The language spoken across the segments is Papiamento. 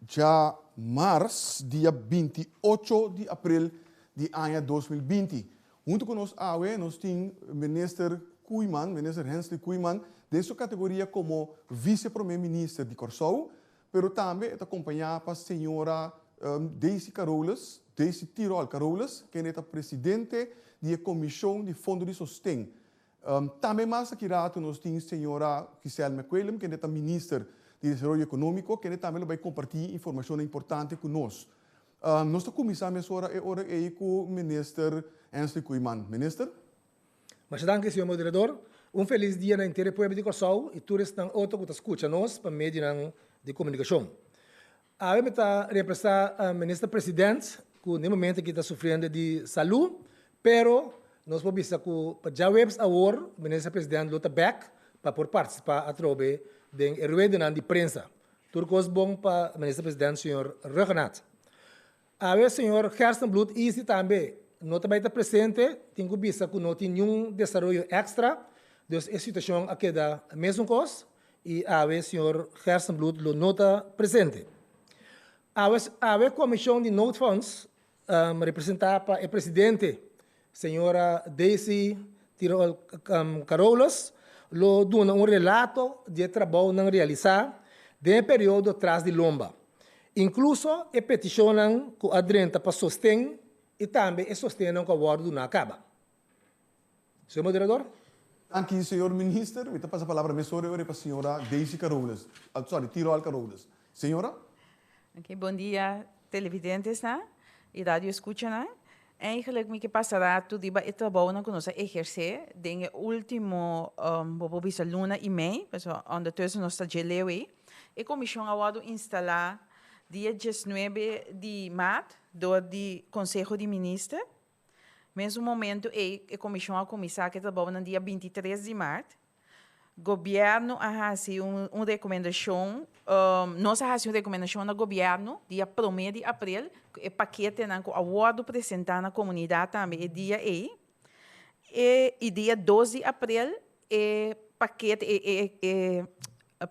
Djamars, dia 28 di april di aña 2020. Huntu ku nos awe, nos tin minister Koeiman, minister Hensley Koeiman, den su kategoria komo vice-prome minister di Kòrsou, pero tambe ta kompañá pa señora Daisy Carolus, Daisy Tirol Carolus, kende ta presidente di Komishon di Fondo di Sosten. Tambe mas aki ratu nos tin señora Giselle McQuillan, kende ta minister di Desaroyo Ekonómiko, kende tambe lo bai kompartí informashon importante ku nos. Nos ta kuminsá mesora e ora ei ku minister Hensley Koeiman. Minister? Masha danki, señor moderador. Un felis dia na henter e pueblo di Kòrsou i tur esnan otro ku ta skucha nos pa medionan di komunikashon. Awe mi ta reemplasa minister president ku na e momento aki ta sufriendo di salu, pero nos por bisa ku pa djaweps awor minister president lo ta bek pa por partisipá atrobe den e ruedanan di prensa. Tur kos bon pa minister president señor Rhuggenaath. Awe señor Gerstenbluth Easy tambe no ta bai ta presente, tin ku bisa ku no tin niun desaroyo èkstra, dus e situashon a keda mesun kos i awe señor Gerstenbluth lo no ta presente. Awe awe komishon di noodfonds representá pa e presidente señora Daisy Tirol Carolus lo duna un relato di e trabounan realisá den e periodo tras di lomba, inkluso e petishonnan ku a drenta pa sosten i tambe e sostennan ku a wòrdu duná kaba. Señor moderador. Danki, señor minister. Mi ta pasa palabra mesora e ora pa señora Daisy Carolus, sorry, Tirol Carolus. Señora? Ok, bon dia televidentesnan i radioescuchanan. Eigenlijk mi ke pasa ratu riba e trabounan ku nos a ehersé den e último, bo por bisa luna i mei, pasobra ondertussen nos ta dje leu ei. E komishon a wòrdu instalá dia 19 di maart dor di Konseho di Minister. Mesun momento ei e komishon a kuminsá ku e trabounan dia 23 di maart. Gobièrnu a hasi un rekomendashon, nos a hasi un rekomendashon na gobièrnu dia promé di aprel ku e paketenan ku a wòrdu presentá na komunidat tambe e dia ei. E i dia 2 di aprel e pakete, e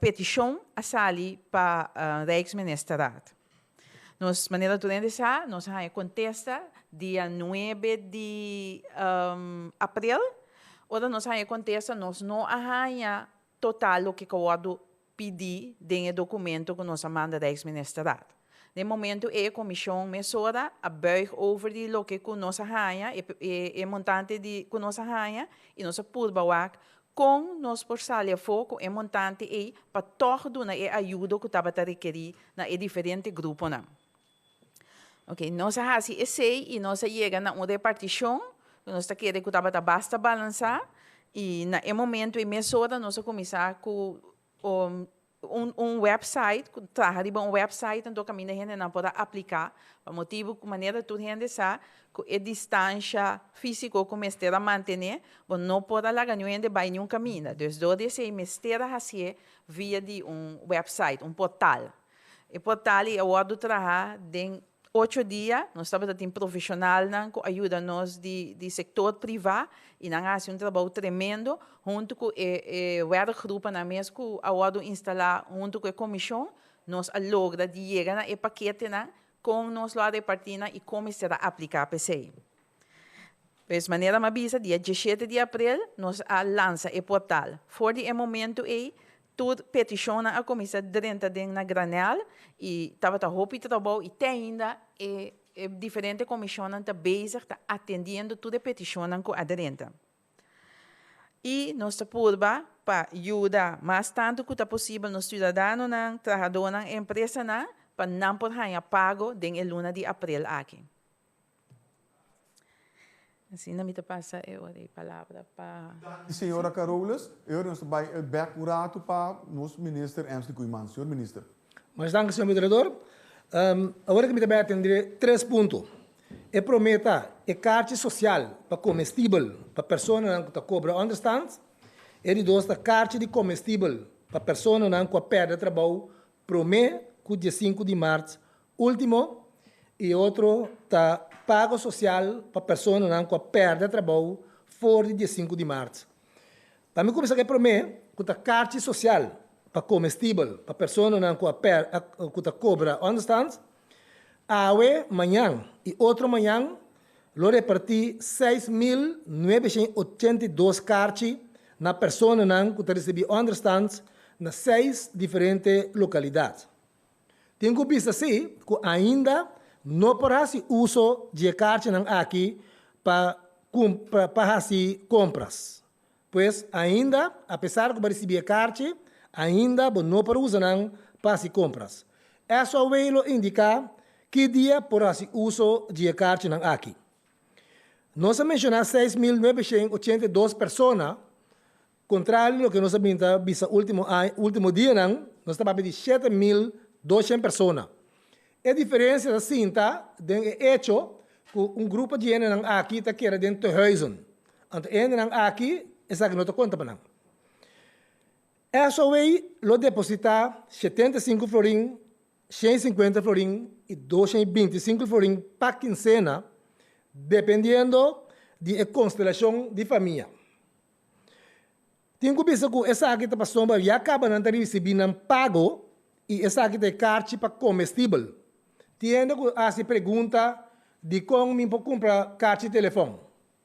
petishon a sali pa Rijksministerraad. Nos, manera tur hende sa, nos a haña kontesta dia 9 di aprel. Ora nos haña kontesta, nos no a haña total loke ku a wòrdu pidí den e dokumento ku nos a manda Rijksministerraad. Den momento ei e komishon mesora a buig over di loke ku nos a haña, e montante di ku nos a haña, i nos a purba wak kon nos por sali afó ku e montante ei pa tòg duna e ayudo ku tabata rekerí na e diferente gruponan. Ok, nos a hasi esei i nos a yega na un repartishon ku nos ta kere ku tabata basta balansá i na e momento ei mesora nos a kuminsá ku un website, ku traha riba un website anto kaminda hendenan por a apliká pa motibu ku manera tur hende sa ku e distansha físiko ku mester a mantené, bo no por a laga niun hende bai niun kaminda. Dus dor di esei mester a hasié via di un website, un portal. E portal ei a wòrdu traha den 8 dia. Nos tabata tin profeshonalnan ku a yuda nos di sektor privá i nan a hasi un trabou tremendo huntu ku e werkgroepennan mes ku a wòrdu instalá huntu ku e komishon. Nos a logra di yega na e paketenan, kon nos lo a repartí nan i kon mester a apliká pa esei. Pues manera mi a bisa, dia 17 di aprel nos a lansa e portal. For di e momento ei, tur petishonnan a kuminsá drenta den na granel i tabata hopi trabou i te ainda e diferente komishonnan ta bezig ta atendiendo tur e petishonnan ku a drenta. I nos ta purba pa yuda mas tantu ku ta posibel nos siudadanonan, trahadónan, empresanan pa nan por haña pago den e luna di aprel aki. Asina mi ta pasa e ora e palabra pa. Señora Carolus, e ora nos ta bai bèk un ratu pa nos minister Hensley Koeiman. Señor minister. Masha danki, señor moderador. Awor ku mi ta bai atendé tres punto. E promé ta e karchi sosial pa komestibel pa personanan ku ta kobra ònderstand. E di dos ta karchi di komestibel pa personanan ku a pèrdè trabou promé ku 15 di mart último. I e otro ta pago sosial pa personanan ku a pèrdè trabou for di 15 di mart. Pa mi kuminsá ku e promé, ku ta karchi sosial. pa komestibel pa personanan ku a per ku ta kobra ònderstant, awe, mañan i otro mañan lo repartí 6982 karchi na personanan ku ta risibí ònderstant na seis diferente lokalidat. Tin ku bisa sí ku ainda no por hasi uso di e karchinan aki pa kumpra pa hasi kompras. Pues, ainda, apesar ku bo a risibí e karchi, ainda bo no por usa nan pa hasi kompras. SOW lo indiká ki dia por hasi uso di e karchinan aki. Nos a menshoná 6982 persona, kontrario di loke nos a bin ta bisa último aña, último dianan, nos ta papia di 7200 persona. E diferensia ta sinta den e echo ku un grupo di hendenan aki ta keda den tehuizen. Anto e hendenan aki esaki no ta konta pa nan. SOW lo depositá 75 florin, 150 florin i 225 florin pa kinsena, dependiendo di e konstelashon di famia. Tin ku bisa ku esaki ta pasobra ya kaba nan ta risibí nan pago i esaki ta e karchi pa komestibel. Tin hende ku hasi pregunta dikon mi por kumpra karchi telefòn.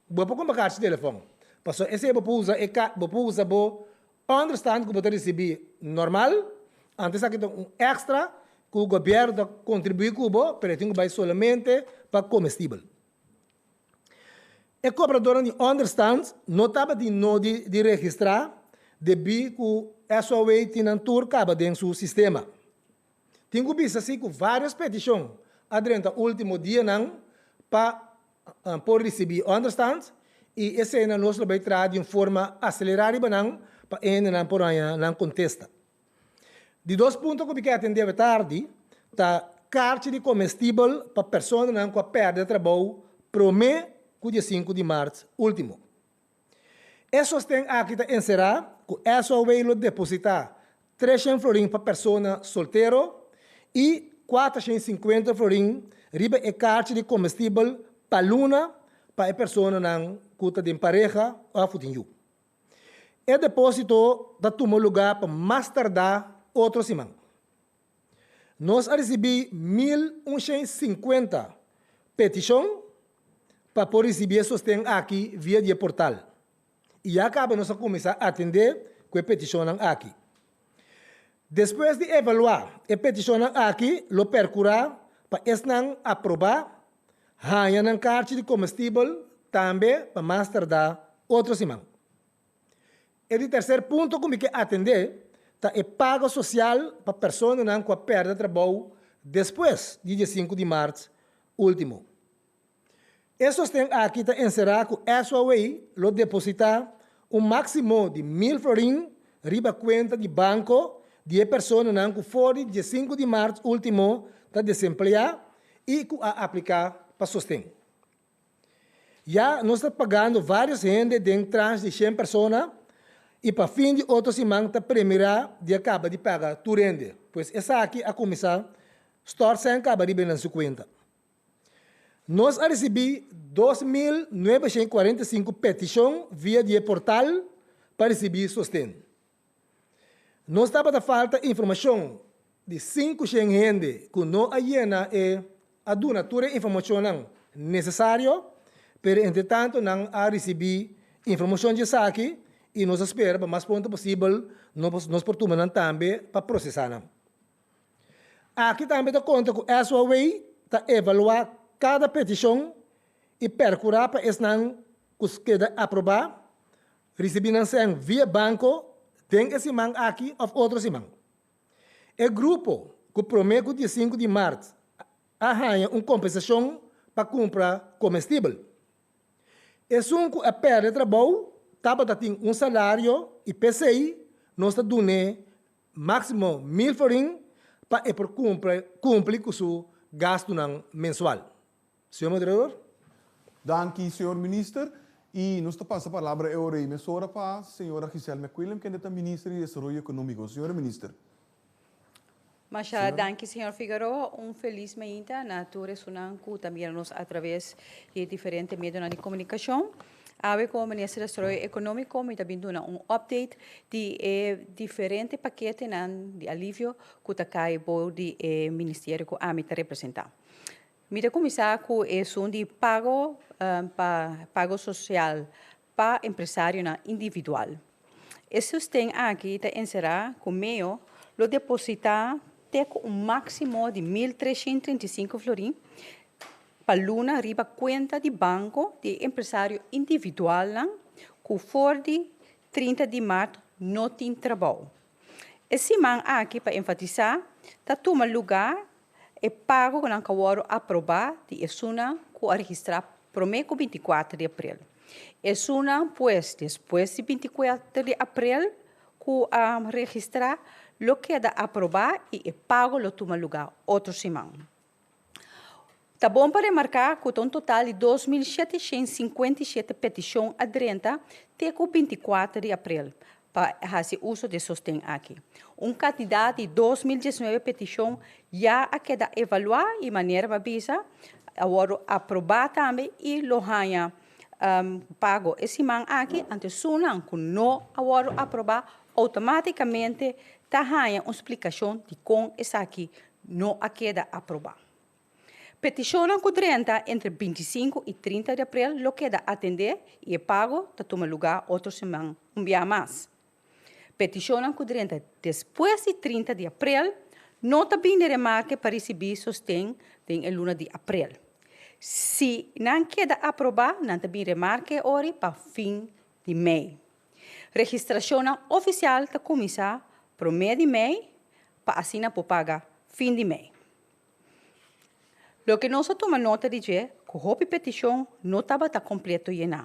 Bo por kumpra karchi telefòn pasobra esei bo por usa e bo por usa bo ònderstant ku bo ta risibí normal, anto esaki ta un èkstra ku gobièrnu ta kontribuí ku bo pero e tin ku bai solamente pa komestibel. E kobradornan di ònderstant no tabatin nodi di registrá debí ku SOW tin nan tur kaba den su sistema. Tin ku bisa si ku vários petishon a drenta último dianan pa por risibí ònderstant i eseinan nos lo bai traha di un forma aselerá riba nan pa e hendenan por haña nan kontesta. Di dos punto ku mi ke atendé awe tardi ta karchi di komestibel pa personanan ku a pèrdè trabou promé ku dia 5 di mart último. E sosten aki ta enserá ku SOW lo depositá 300 florin pa persona soltero i 450 florin riba e karchi di komestibel pa luna pa e personanan ku ta den pareha òf ku tin yu. E depósito ta tuma lugá pa mas tardá otro siman. Nos a risibí 1150 petishon pa por risibí e sosten aki via di e portal i ya kaba nos a kuminsá atendé ku e petishonnan aki. Despues di evaluá e petishonnan aki lo perkurá pa esnan aprobá haña nan karchi di komestibel tambe pa mas tardá otro siman. E di terser punto ku mi ke atendé ta e pago sosial pa personanan ku a pèrdè trabou despues di dia 5 di mart último. E sosten aki ta enserá ku SOW lo depositá un máksimo di 1000 florin riba kuenta di banko di e personanan ku for di dia 5 di mart último ta desempleá i ku a apliká pa sosten. Ya nos ta pagando vários hende den tranche di shen persona i pa fin di otro siman ta premirá di a kaba di paga tur hende. Pues esaki a kuminsá stòrt sèn kaba riba nan su kuenta. Nos a risibí 2945 petishon via di e portal pa risibí sosten. Nos tabata falta informashon di 500 hende ku no a yena e a duna tur e informashonnan nesesario, pero entretanto nan a risibí informashon di esaki i nos a spera pa mas pronto posibel nos por tuma nan tambe pa prosesá nan. Aki tambe ta konta ku SOW ta evaluá kada petishon i perkurá pa esnan ku keda aprobá risibí nan sèn via banko den e siman aki òf otro siman. E grupo ku promé ku dia 5 di mart a haña un kompensashon pa kumpra komestibel. Esun ku a pèrdè trabou tabata tin un salario i p'esei nos ta dun'é máksimo 1000 florin pa e por kumpli ku su gastunan mensual. Señor moderador. Danki, señor minister. I nos ta pasa palabra e ora ei mesora pa señora Giselle McWilliam, kende ta minister di Desaroyo Ekonómiko. Señora minister. Masha danki, señor Figaroa. Un felis mainta na tur esunnan ku ta mira nos atraves di e diferente medionan di komunikashon. Awe komo Minister di Desaroyo Ekonómiko mi ta bin duna un update di e diferente paketenan di alivio ku ta kai bou di e ministerio ku ami ta representá. Mi ta kuminsá ku esun di pago pa pago sosial pa empresarionan individual. E sosten aki ta enserá ku meo lo depositá te ku un máksimo di 1335 florin pa luna riba kuenta di banko di e empresario individualnan ku for di 30 di mart no tin trabou. E siman aki pa enfatisá ta tuma lugá e pago ku nan ka wòrdu aprobá di esunnan ku a registrá promé ku 24 di aprel. Esunnan pues despues di 24 di aprel ku a registrá lo keda aprobá i e pago lo tuma lugá otro siman. Ta bon pa remarká ku ta un total di 2757 petishon a drenta te ku 24 di aprel pa hasi uso di e sosten aki. Un kantidat di 2019 petishon ya a keda evaluá i manera pa bisa a wòrdu aprobá tambe i lo haña pago e siman aki. Anto esunnan ku no a wòrdu aprobá outomátikamente ta haña un splikashon dikon esaki no a keda aprobá. Petishonnan ku drenta entre 25 i 30 di aprel lo keda atendé i e pago ta tuma lugá otro siman un bia mas. Petishonnan ku drenta despues di 30 di aprel no ta bini remarke pa risibí sosten den e luna di aprel. Si nan keda aprobá, nan ta bini remarke ori pa fin di mei. Registrashonnan ofisial ta kuminsá promé di mei pa asina por paga fin di mei. Loke nos a tuma nota di dje ku hopi petishon no tabata kompleto yená.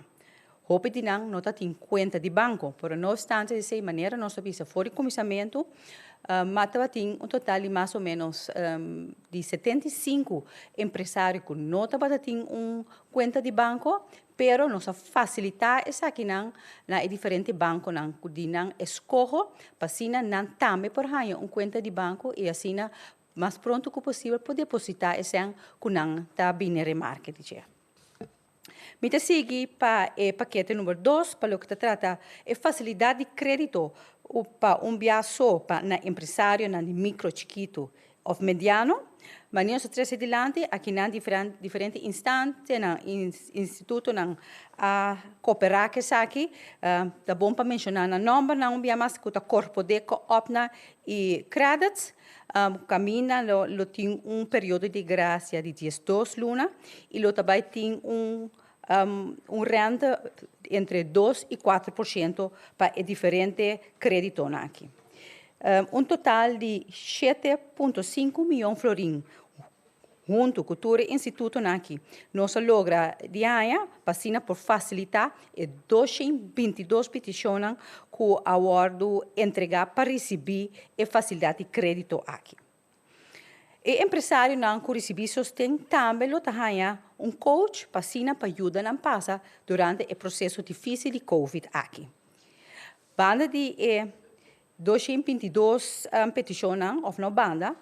Hopi di nan no ta tin kuenta di banko, pero no opstante esei manera nos a bisa for di kuminsamentu ma tabatin un total di mas o ménos di 75 empresario ku no tabata tin un kuenta di banko, pero nos a fasilitá esakinan na e diferente bankonan ku di nan eskoho pa asina nan tambe por haña un kuenta di banko i asina mas pronto ku posibel por depositá e sèn ku nan ta bini remarke di dje. Mi ta sigui pa e pakete number dos pa loke ta trata e fasilidat di krédito pa un bia so pa na empresarionan di mikro, chikitu òf mediano. Manera nos a trese dilanti akinan diferente instantenan, institutonan a koperá ku esaki. Ta bon pa menshoná nan nòmbernan un bia mas ku ta Korpodeko, Opna i Credits. Kaminda lo tin un periodo di grasia di 12 luna i lo ta bai tin un un rente entre 2 i 4% pa e diferente kréditonan aki. Un total di 7,5 mion florin huntu ku tur e institutonan aki nos a logra di haña pa asina por fasilitá e 222 petishonnan ku a wòrdu entregá pa risibí e fasilidat di krédito aki. E empresarionan ku risibí sosten tambe lo ta haña un coach pa asina pa yuda nan pasa durante e proseso difísil di covid aki. Banda di e 222 petishonnan òf no banda,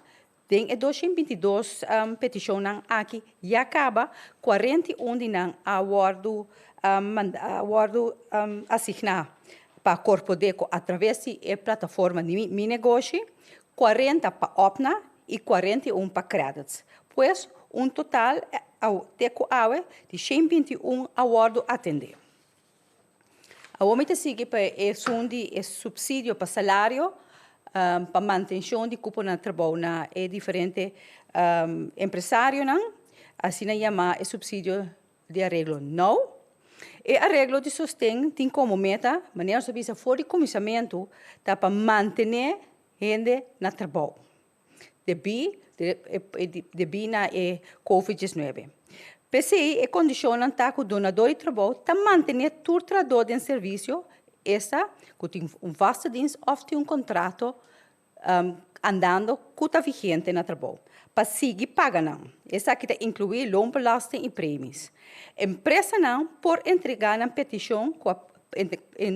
den e 222 petishonnan aki ya kaba 41 di nan a wòrdu a wòrdu asigná pa Korpodeko atraves di e plataforma di Mi Negoshi, 40 pa Opna i 41 pa Credits. Pues un total te ku awe di 121 a wòrdu atendé. Awor mi ta sigui pa esun di e supsidio pa salario pa mantenshon di kuponan di trabou na e diferente empresarionan, asina yamá e supsidio di areglo nou. E areglo di sosten tin komo meta, manera nos a bisa for di kuminsamentu, ta pa mantené hende na trabou debí debí na e covid 19. P'esei e kondishonnan ta ku dunadó di trabou ta mantené tur trahadó den servisio, esta ku tin un vaste dienst òf tin un kontrato andando ku ta vigente na trabou, pa sigui paga nan. Esaki ta inkluí loonbelasting i premies. Empresanan por entregá nan petishon ku a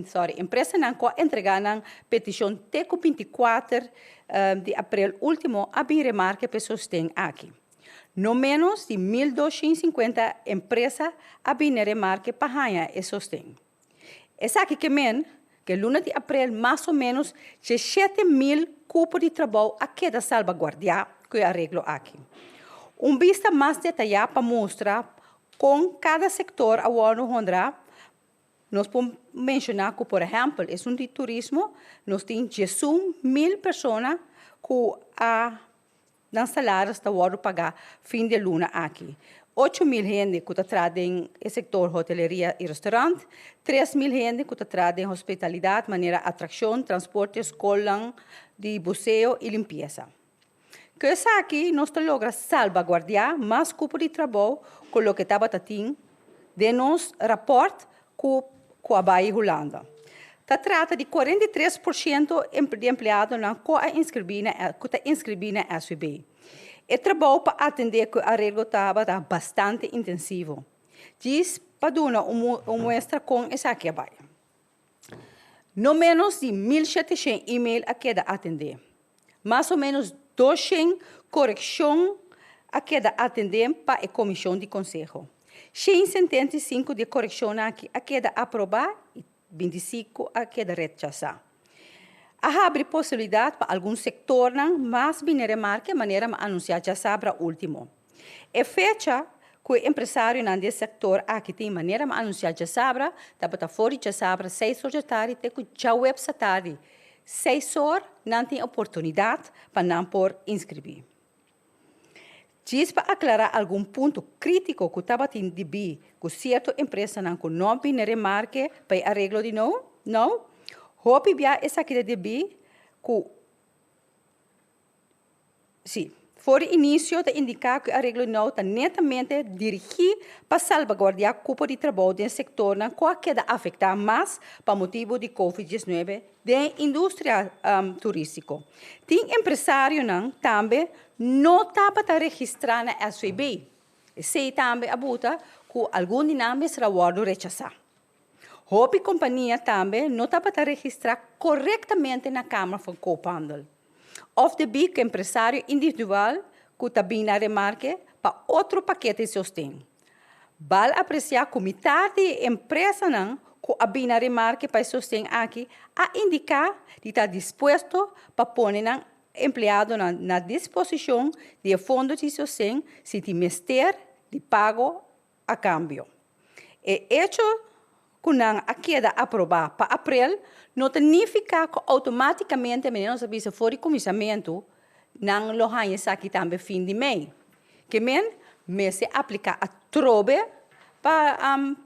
sorry, empresanan ku a entregá nan petishon te ku 24 di aprel último a bin remarke pa e sosten aki. No ménos di 1250 empresa a bini na remarke pa haña e sosten. Esaki ke men ku luna di aprel mas o ménos 7000 kupo di trabou a keda salvaguardiá ku e areglo aki. Un bista mas detayá pa mustra kon kada sektor a wòrdu honrá, nos por menshoná ku, por ehèmpel, esun di turismo, nos tin 11.000 persona ku a nan salario ta wòrdu pagá fin di luna aki. 8.000 hende ku ta traha den sektor hoteleria i restorant, 3.000 hende ku ta traha den hospitalidat, manera atrakshon, transporte, skol di buseo i limpiesa. Ku esaki nos ta logra salvaguardiá mas kupo di trabou ku loke tabatin den nos rapòrt ku a bai Hulanda. Ta trata di 43% di empleadonan ku a inskribí na, ku ta inskribí na SVB. E trabou pa atendé ku e areglo tabata bastante intensivo. Djis pa duna un muestra kon esaki a bai. No ménos di 1.700 e-mail a keda atendé. Mas o ménos 200 korekshon a keda atendé pa e komishon di konseho. 175 di korekshon aki a keda aprobá i 25 a keda rechasá. A habri posibilidat pa algun sektornan mas bini na remarke manera m'a anunsiá djasabra último. E fecha ku e empresarionan di e sektor aki tin manera m'a anunsiá djasabra tabata for di djasabra 6 or dje tardi te ku djaweps atardi 6 or nan tin oportunidat pa nan por inskribí. Djis pa aklará algun punto krítiko ku tabatin debí ku sierto empresanan ku no bini na remarke pa e areglo di nou, nou, hopi bia esaki ta debí ku Sí. For di inisio ta indiká ku e areglo nou ta netamente dirigí pa salbaguardiá kupo di trabou den sektornan ku a keda afektá mas pa motibu di Covid 19 den industria turístiko. Tin empresarionan tambe no tabata registrá na SVB. Esei tambe a buta ku algun di nan mester a wòrdu rechasá. Hopi kompania tambe no tabata registrá korektamente na Kamer van Koophandel. Òf debí ku empresario individual ku ta bin na remarke pa otro pakete di sosten. Bal apresiá ku mitar di e empresanan ku a bin na remarke pa e sosten aki a indiká di ta dispuesto pa pone nan empleadonan na disposishon di e fondo di sosten si tin mester di pago a kambio. E echo ku nan a keda aprobá pa aprel no ta nifiká ku outomátikamente, manera nos a bisa for di kuminsamentu, nan lo haña esaki tambe fin di mei. Ke men mester apliká atrobe pa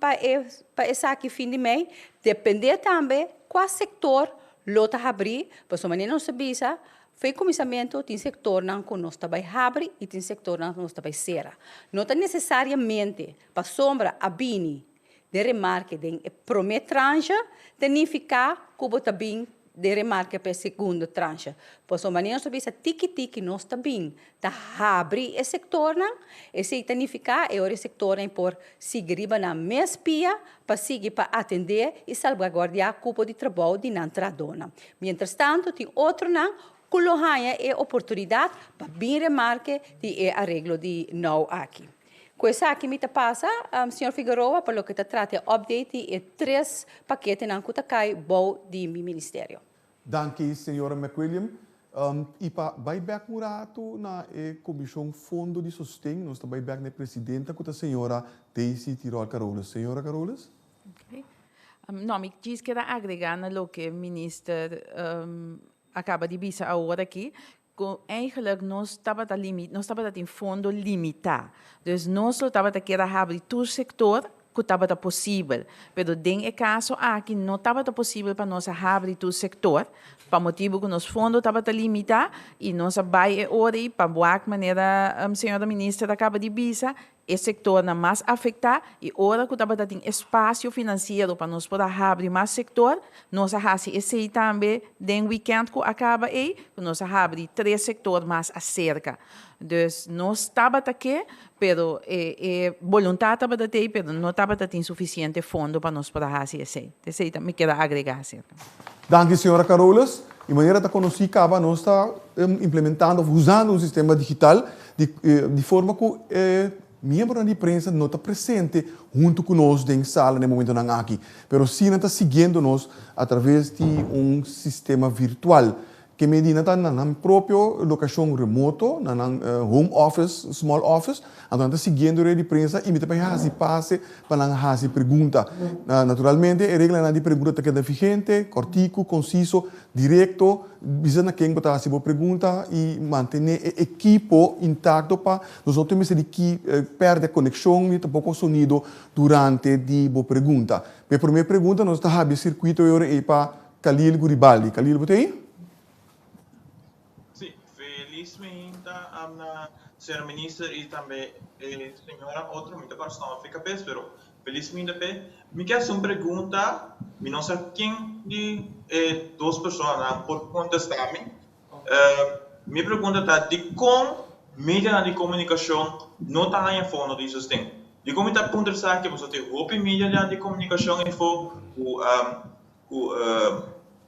pa e pa esaki fin di mei, dependé tambe kua sektor lo ta habrí, pasobra manera nos a bisa Fo'i kuminsamentu tin sektornan ku nos ta bai habri i tin sektornan ku nos ta bai sera. No ta nesesariamente pasobra a bini den remarke den e promé tranche ta nifiká ku bo ta bin den remarke pa e segundo tranche. Pasobra manera nos ta bisa tiki tiki nos ta bin ta habri e sektornan, esei ta nifiká e ora e sektornan por sigui riba nan mes pia pa sigui pa atendé i salbaguardiá kupo di trabou di nan trahadónan. Mientrastantu tin otronan ku lo haña e oportunidat pa bin remarke di e areglo di nou aki. Ku esaki mi ta pasa, señor Figueroa, pa loke ta trata e update di e tres paketenan ku ta kai bou di mi ministerio. Danki, señora McWilliam. I pa bai bek un ratu na e Komishon Fondo di Sosten, nos ta bai bek na e presidenta ku ta señora Daisy Tirol Carolus. Señora Carolus? Okay. No, mi djis keda agregá na loke minister a kaba di bisa awor aki, ku eigenlijk nos tabata limi, nos tabata tin fondo limitá. Dus nos lo tabata kier a habri tur sektor ku tabata posibel. Pero den e kaso aki no tabata posibel pa nos a habri tur sektor, pa motibu ku nos fondo tabata limitá i nos a bai e ora ei pa wak manera señora minister a kaba di bisa. E sektornan mas afektá i ora ku tabata tin espasio finansiero pa nos por a habri mas sektor, nos a hasi esei tambe den wikènt ku a kaba ei, ku nos a habri tres sektor mas aserka. Dus nos tabata ke, pero e e boluntat tabata t'ei, pero no tabata tin sufisiente fondo pa nos por a hasi esei. Esei ta mi kier a agregá aserka. Danki señora Carolus. Di manera ta konosí kaba nos ta implementando òf usando un sistema digital di di forma ku e miembronan di prensa no ta presente huntu ku nos den sala na e momentonan aki, pero sí nan ta siguiendo nos a traves di un sistema virtual. Ke medida ta na nan propio lokashon remoto, na nan home office, small office, anto nan ta siguiendo red di prensa i mi ta bai hasi pase pa nan hasi pregunta. Naturalmente e reglanan di pregunta ta keda vigente, kòrtiku, konsiso, direkto, bisa na ken bo ta hasi bo pregunta i mantené e ekipo intakto pa nos no tin mester di ki pèrdè konekshon ni tampoko sonido durante di bo pregunta. Pa e promé pregunta nos ta habri e sirkuito e ora ei pa Khalil Guribaldi. Khalil, bo ta ei? Sí, felismente na señor minister y tambe e señora otro, mi ta kòrda su nòmber fi kabes, pero felismente p'e. Mi ke hasi un pregunta, mi no sa ken di e dos personanan por kontestá mi. Mi pregunta ta, dikon medianan di komunikashon no ta haña fondo di sosten? Dikon mi ta puntra esaki? Pasobra tin hopi medianan di komunikashon efo ku ku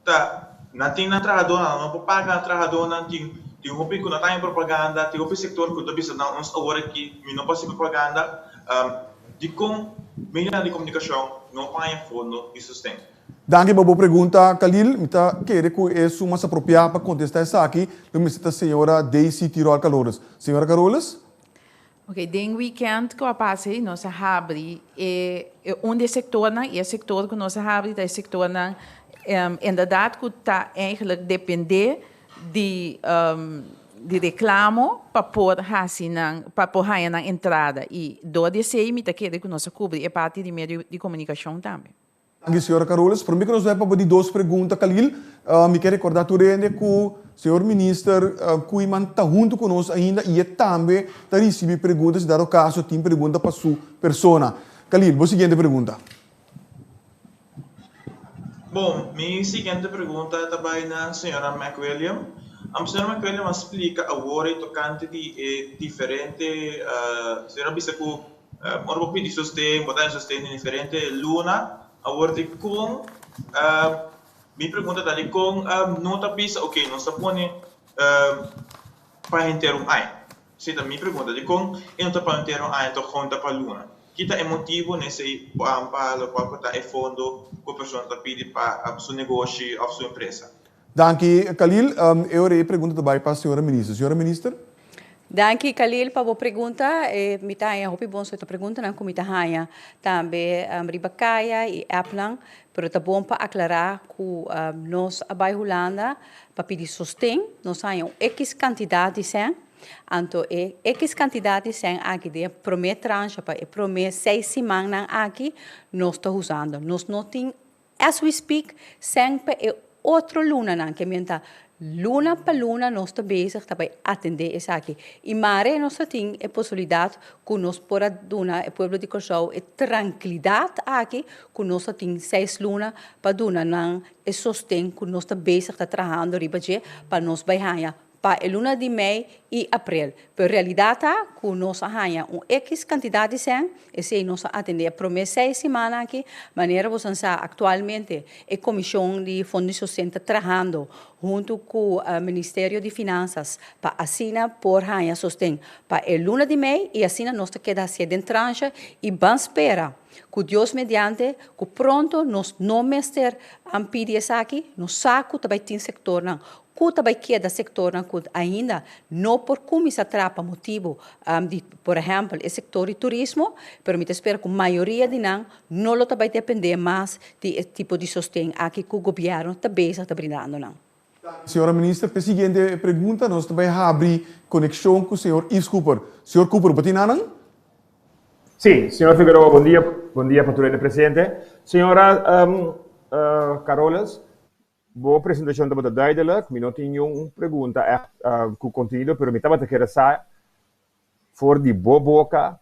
ta nan tin nan trahadónan, nan no por paga nan trahadónan, tin tin hopi ku no ta haña propaganda, tin hopi sektor ku ta bisa nan ons awor aki mi no por hasi propaganda, dikon medionan di komunikashon no por haña fondo di sosten? Danki pa bo pregunta, Khalil. Mi ta kere ku e su mas apropiá pa kontestá esaki lo mester ta señora Daisy Tirol Carolus. Señora Carolus? Ok, den weekend ku a pasa ei nos a habri e un di e sektornan i e sektor ku nos a habri ta e sektornan inderdaad ku ta eigenlijk depende di di reklamo pa por hasi nan pa por haña nan entrada i dor di esei mi ta kere ku nos a kubri e parti di medio di komunikashon tambe. Danki señora Carolus. Prome ku nos bai pa bo di dos pregunta Khalil, mi ke rekorda tur hende ku señor minister Koeiman ta huntu ku nos ainda i e tambe ta risibi pregunta si dado kaso tin pregunta pa su persona. Khalil, bo siguiente pregunta. Bon, mi siguiente pregunta ta bai na señora McWilliam. Señora McWilliam a splika awor e tokante di e diferente, señora a bisa ku Ora bo pidi sosten, bo ta haña sosten den diferente luna. Awor dikon, mi pregunta ta dikon no ta bisa ok nos ta pone pa henter un aña? Esei ta mi pregunta, dikon e no ta pa henter un aña tòg ta pa luna? Ki ta e motibu n'esei pa lokual ku ta e fondo ku e persona ta pidi pa su negoshi òf su empresa? Danki Khalil. E ora e pregunta ta bai pa señora minister. Señora minister. Danki Khalil pa bo pregunta. Mi ta haña hopi bon soto preguntanan ku mi ta haña tambe riba kaya i appnan, pero ta bon pa aklará ku nos a bai Hulanda pa pidi sosten, nos haña un ekis kantidat di sèn, anto e ekis kantidat di sèn aki den e promé transha pa e promé seis simannan aki nos ta usando. Nos no tin As we speak, sèn pa e otro lunanan, ke men ta luna pa luna nos ta bezig ta bai atendé esaki. I mare nos ta tin e posibilidat ku nos por a duna e pueblo di Kòrsou e trankilidat aki ku nos ta tin seis luna pa duna nan e sosten ku nos ta bezig ta trahando riba dje pa nos bai haña pa e luna di mei i aprel. Pero realidat ta ku nos a haña un ekis kantidat di sèn, esei nos a atendé e promé seis simannan aki. Manera boso a sa aktualmente e komishon di Fondo di Sosten ta trahando huntu ku Ministerio di Finansas pa asina por haña sosten pa e luna di mei i asina nos ta keda hasié den transha i ban spera ku Dios mediante ku pronto nos no mester pidi esaki, nos sa ku ta bai tin sektornan Ku ta bai keda sektornan ku ainda no por kuminsá traha pa motibu di, por ehèmpel, e sektor di turismo, pero mi ta spera ku mayoria di nan no lo ta bai dependé mas di e tipo di sosten aki ku gobièrnu ta bezig ta brindando nan. Señora Minister, p'e siguiente pregunta nos ta bai habri konekshon ku señor Yves Cooper. Señor Cooper, bo tin nan? Sí, señor Figueroa, bon dia. Bon dia pa tur hende presente. Señora Caroles, Bo presentacion tabata duidelijk. Mi no tin niun pregunta echt cu contenido, pero mi tabata kere sa for di bo boca.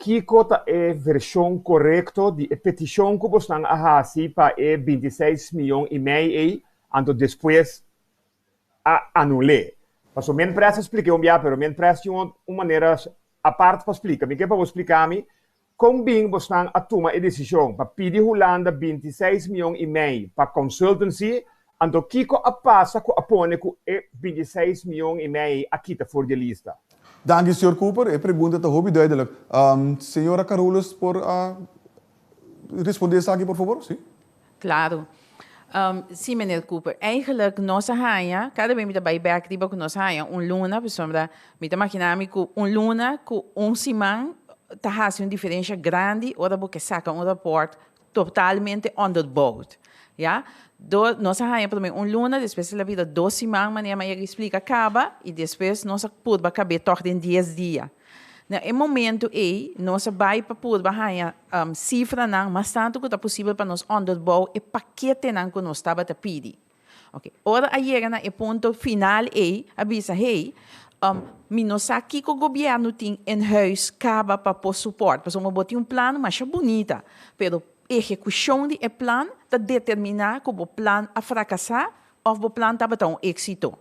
Kiko ta e vershon korekto di e petishon ku bosnan a hasi pa e 26 mion i mei ei, anto despues a anul'é? Pasobra men pres a splik'é un bia, pero men pres tin un manera apart pa splika. Mi ke pa bo splika mi kon bin bosnan a tuma e desishon pa pidi Hulanda 26 mion i mei pa consultancy, anto kiko a pasa ku a pone ku e 26 mion i mei ei a kita for di e lista? Danki, señor Cooper. E pregunta ta hopi duidelijk. Señora Carolus por a responde esaki, por favor? Si. Claro. Si, meneer Cooper. Eigenlijk nos a haña, kada bes mi ta bai bek riba ku nos a haña un luna, pasobra mi ta magina mi ku un luna ku un siman ta hasi un diferensha grandi ora bo ke saka un raport totalmente onderbouwd. Ya. Do, nos a haña prome un luna, despues el a bira dos siman, manera mi a yega explica caba, y despues nos a purba cab'é tog den dies dia. Na e momento ey, nos a bay pa purba haña cifranan mas tanto cu ta posibel pa nos onderbouw e paketenan cu nos tabata pidi. Ok, ora a yega na e punto final ey, a bisa, hey, mi no sa kico gobierno tin in huis caba pa por support, pasobra bo tin un plan masha bunita, pero ehecucion di e plan ta determina cu bo plan a fracasa of bo plan tabata un exito.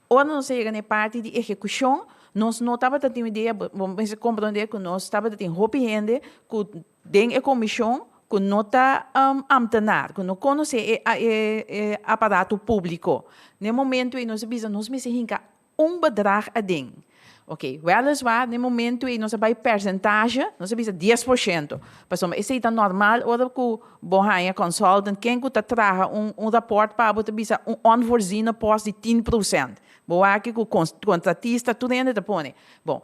Ora nos a yega na e parti di ehecucion, nos no tabata tin idea, bo mester comprende cu nos tabata tin hopi hende cu den e comision cu no ta ambtenaar, cu no conoce e aparato publico. Na e momento ey nos a bisa nos mester hinca un bedrag aden. Ok, weliswaar na e momento ey nos a bay percentage, nos a bisa 10%, pasobra esey ta normal ora cu bo haya consultant, ken cu ta traha un rapport pa bo ta bisa un onvoorziene post di 10%. Bo wak cu contratista tur hende ta pone. Bon,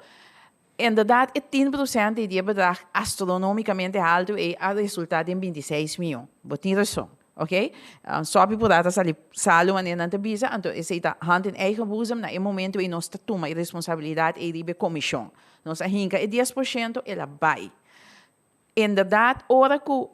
Inderdaad e 10% ei di e bedrag astronomicamente haltu ei a resulta den 26 miyon. Bo tin rason, ok? Sopi por a sali salu wanneer nan ta bisa, anto esei ta hand in eigen boezem, na e momento ei nos ta tuma e responsabilidad ei riba e comision. Nos a hinca e 10%, el a bai. Inderdaad, ora cu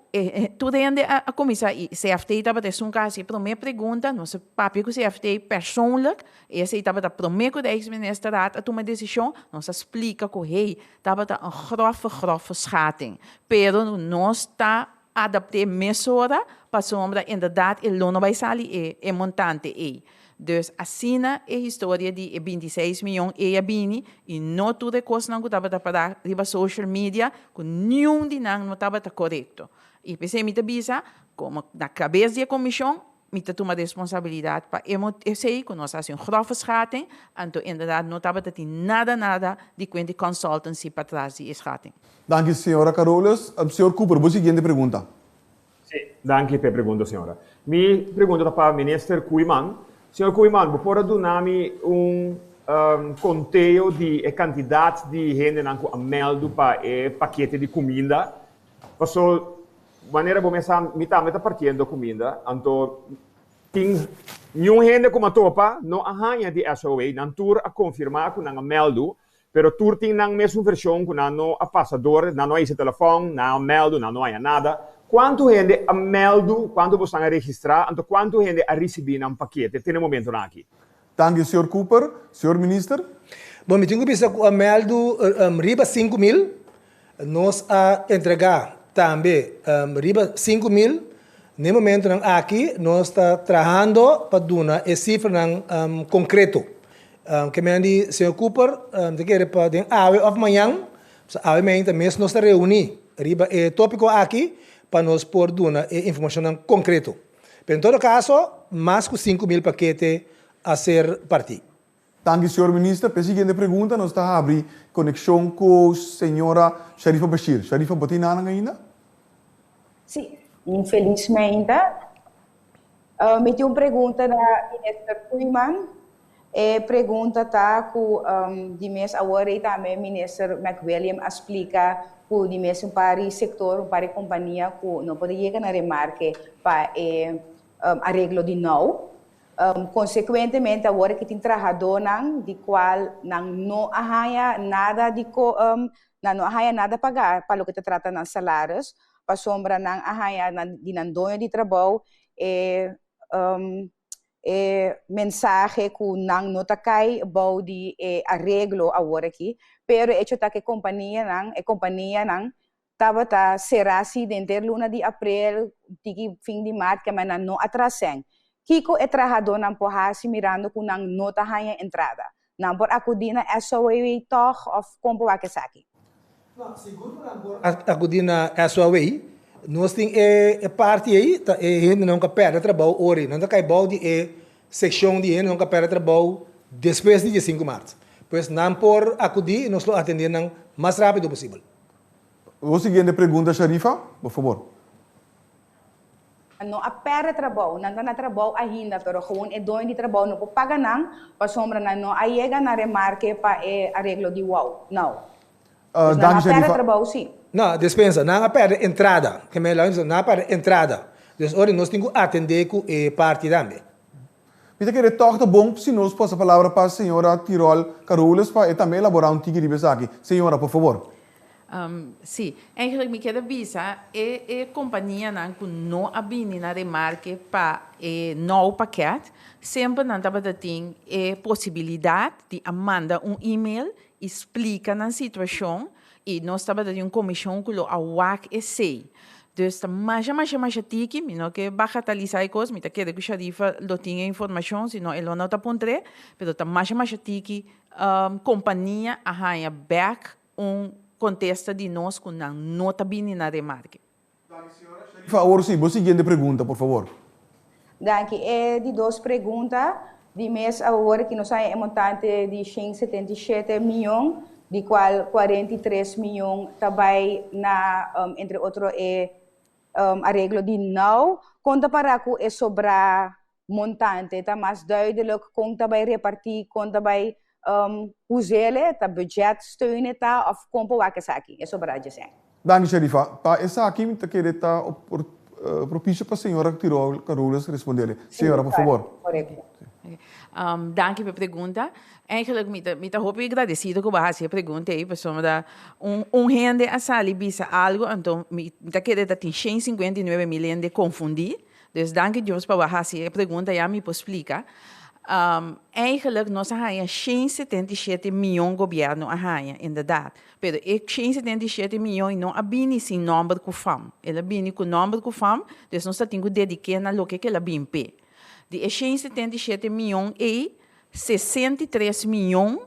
tur hende a cuminsa y CFT tabata esun cu a haci e prome pregunta, nos a papia cu CFT persoonlijk, esey tabata prome cu de ex-ministerraad a tuma decision, nos a splica cu hey, tabata un grove, grove schatting, pero nos ta adapte mesora pasobra inderdaad e lo no bay sali e montante ey. Dus asina e historia di e 26 miyon ei a bini y no tur e cosnan cu tabata para riba social media cu niun di nan no tabata corecto. Y p'esey mi ta bisa, como na cabes di e comision, mi ta tuma responsabilidad pa e esey cu nos a haci un grove schatting, anto inderdaad no tabata tin nada nada di cuenta di consultancy patras di e schatting. Danki señora Carolus. Señor Cooper, bo siguiente pregunta. Sí, danki p'e pregunta, señora. Mi pregunta ta pa Minister Koeiman. Señor Koeiman, bo por a duna mi un konteo di e kantidat di hendenan ku a mèldu pa e pakete di kuminda? Paso, manera bo mes sa, mi tambe ta partiendo kuminda, anto tin niun hende ku mi a topa no a haña di SOA. Nan tur a konfirmá ku nan a mèldu, Pero tur tin nan mesun vershon ku nan no a pasa dor, nan no a hisa telefòn, nan a mèldu, nan no haña nada. Kuantu hende a mèldu, kuantu bosan a registrá, anto kuantu hende a risibí nan pakete te na e momentunan aki? Danki, señor Cooper. Señor Minister? Bon, mi tin ku bisa ku a mèldu riba 5000. Nos a entregá tambe riba 5000. Na e momentunan aki nos ta trahando pa duna e sifranan konkreto. Ke men di señor Cooper ta kere pa den awe of mañan, pasobra awe mainta mes nos ta reuní riba e tópiko aki pa nos por duna e informashonnan konkreto. Pero en todo kaso, mas ku 5000 pakete a ser partí. Danki señor Minister. P'e siguiente pregunta nos ta habri konekshon ku señora Sharifa Bashir. Sharifa, bo tin nanan ainda? Sí, infelizmente. Mi tin un pregunta na Minister Koeiman. E pregunta ta ku di mes awor ei tambe Minister McWilliam a splika ku di mes un par di sektor, un par di kompania ku no por yega na remarke pa e areglo di nou. Konsekuentemente awor aki tin trahadónan di kual nan no a haña nada di nan no a haña nada pagá pa loke ta trata nan salaris, pasobra nan a haña di nan doño di trabou e. E mensahe ku nan no ta kai bou di e areglo awor aki, pero e hecho ta ku e kompanianan, e kompanianan tabata será si denter luna di aprel, tiki fin di mart, kema nan no a traha sèn. Kiko e trahadónan por hasi mirando ku nan no ta haña entrada? Nan por akudí na SOAW tòg òf kon por wak esaki? No, sigur ku nan por akudí na SOAW. Nos tin e parti ei, ta e hendenan ku a pèrdè trabou ora ei. Nan ta kai bou di e sekshon di hendenan ku a pèrdè trabou despues di diesinku mart. Pues nan por akudí i nos lo atendé nan mas rápido posibel. Bo siguiente pregunta Sharifa, por fabor. Nan no a perde trabou, nan ta na trabou ainda, pero gewoon e doño di trabou no por paga nan pasobra nan no a yega na remarke pa e areglo di wou, nou. Dus nan a perde trabou si. No, despensa, nan a perde entrada. Ke men laga nan a perde entrada. Dus ora nos tin ku atende ku e parti tambe. Mi ta kere tòg ta bon si nos pasa palabra pa señora Tirol Carolus pa e tambe elaborá un tiki riba esaki. Señora, por fabor. Sí, eigenlijk mi kier a bisa e e kompanianan ku no a bini na remarke pa e nou pakèt, semper nan tabata tin e posibilidat di a manda un email i splika nan situashon i nos tabata tin un komishon ku lo a wak esei. Dus ta masha masha masha tiki, mi no ke bagatalisa e kos, mi ta kere ku Sharifa lo tin e informashon, si no e lo no ta puntr'é, pero ta masha masha tiki kompania a haña bèk un kontesta di nos ku nan no ta bini na remarke. Danki señora Sharifa. Awor si, bo siguiente pregunta, por favor. Danki. E di dos pregunta di mes awor ki nos haña e montante di 177 miyon, di kual 43 miyon ta bai na entre otro e areglo di now. Kon ta para ku e sobrá montante? Ta mas duidelijk kon ta bai repartí, kon ta bai us'ele? Ta budgetsteun e ta òf kon por wak esaki, e sobrá dje sèn? Danki Sherifa. Pa esaki mi ta kere ta propicio pa señora Tirol Carolus respondele. Señora, por favor. Korekto. Danki pa e pregunta. Eigenlijk mi ta mi ta hopi agradecido ku bo a hasi e pregunta ei pasobra un un hende a sali bisa algo anto mi ta kere ta tin 159 mil hende konfundi. Dus danki Dios pa bo a hasi e pregunta ya mi por splika. Eigenlijk nos a haña 177 mion gobièrnu a haña inderdaad. Pero e 177 mion no a bini sin nòmber ku fam. El a bini ku nòmber ku fam, dus nos ta tin ku dedik'é na loke ku el a bin p'e. Di e 177 mion ei, 63 mion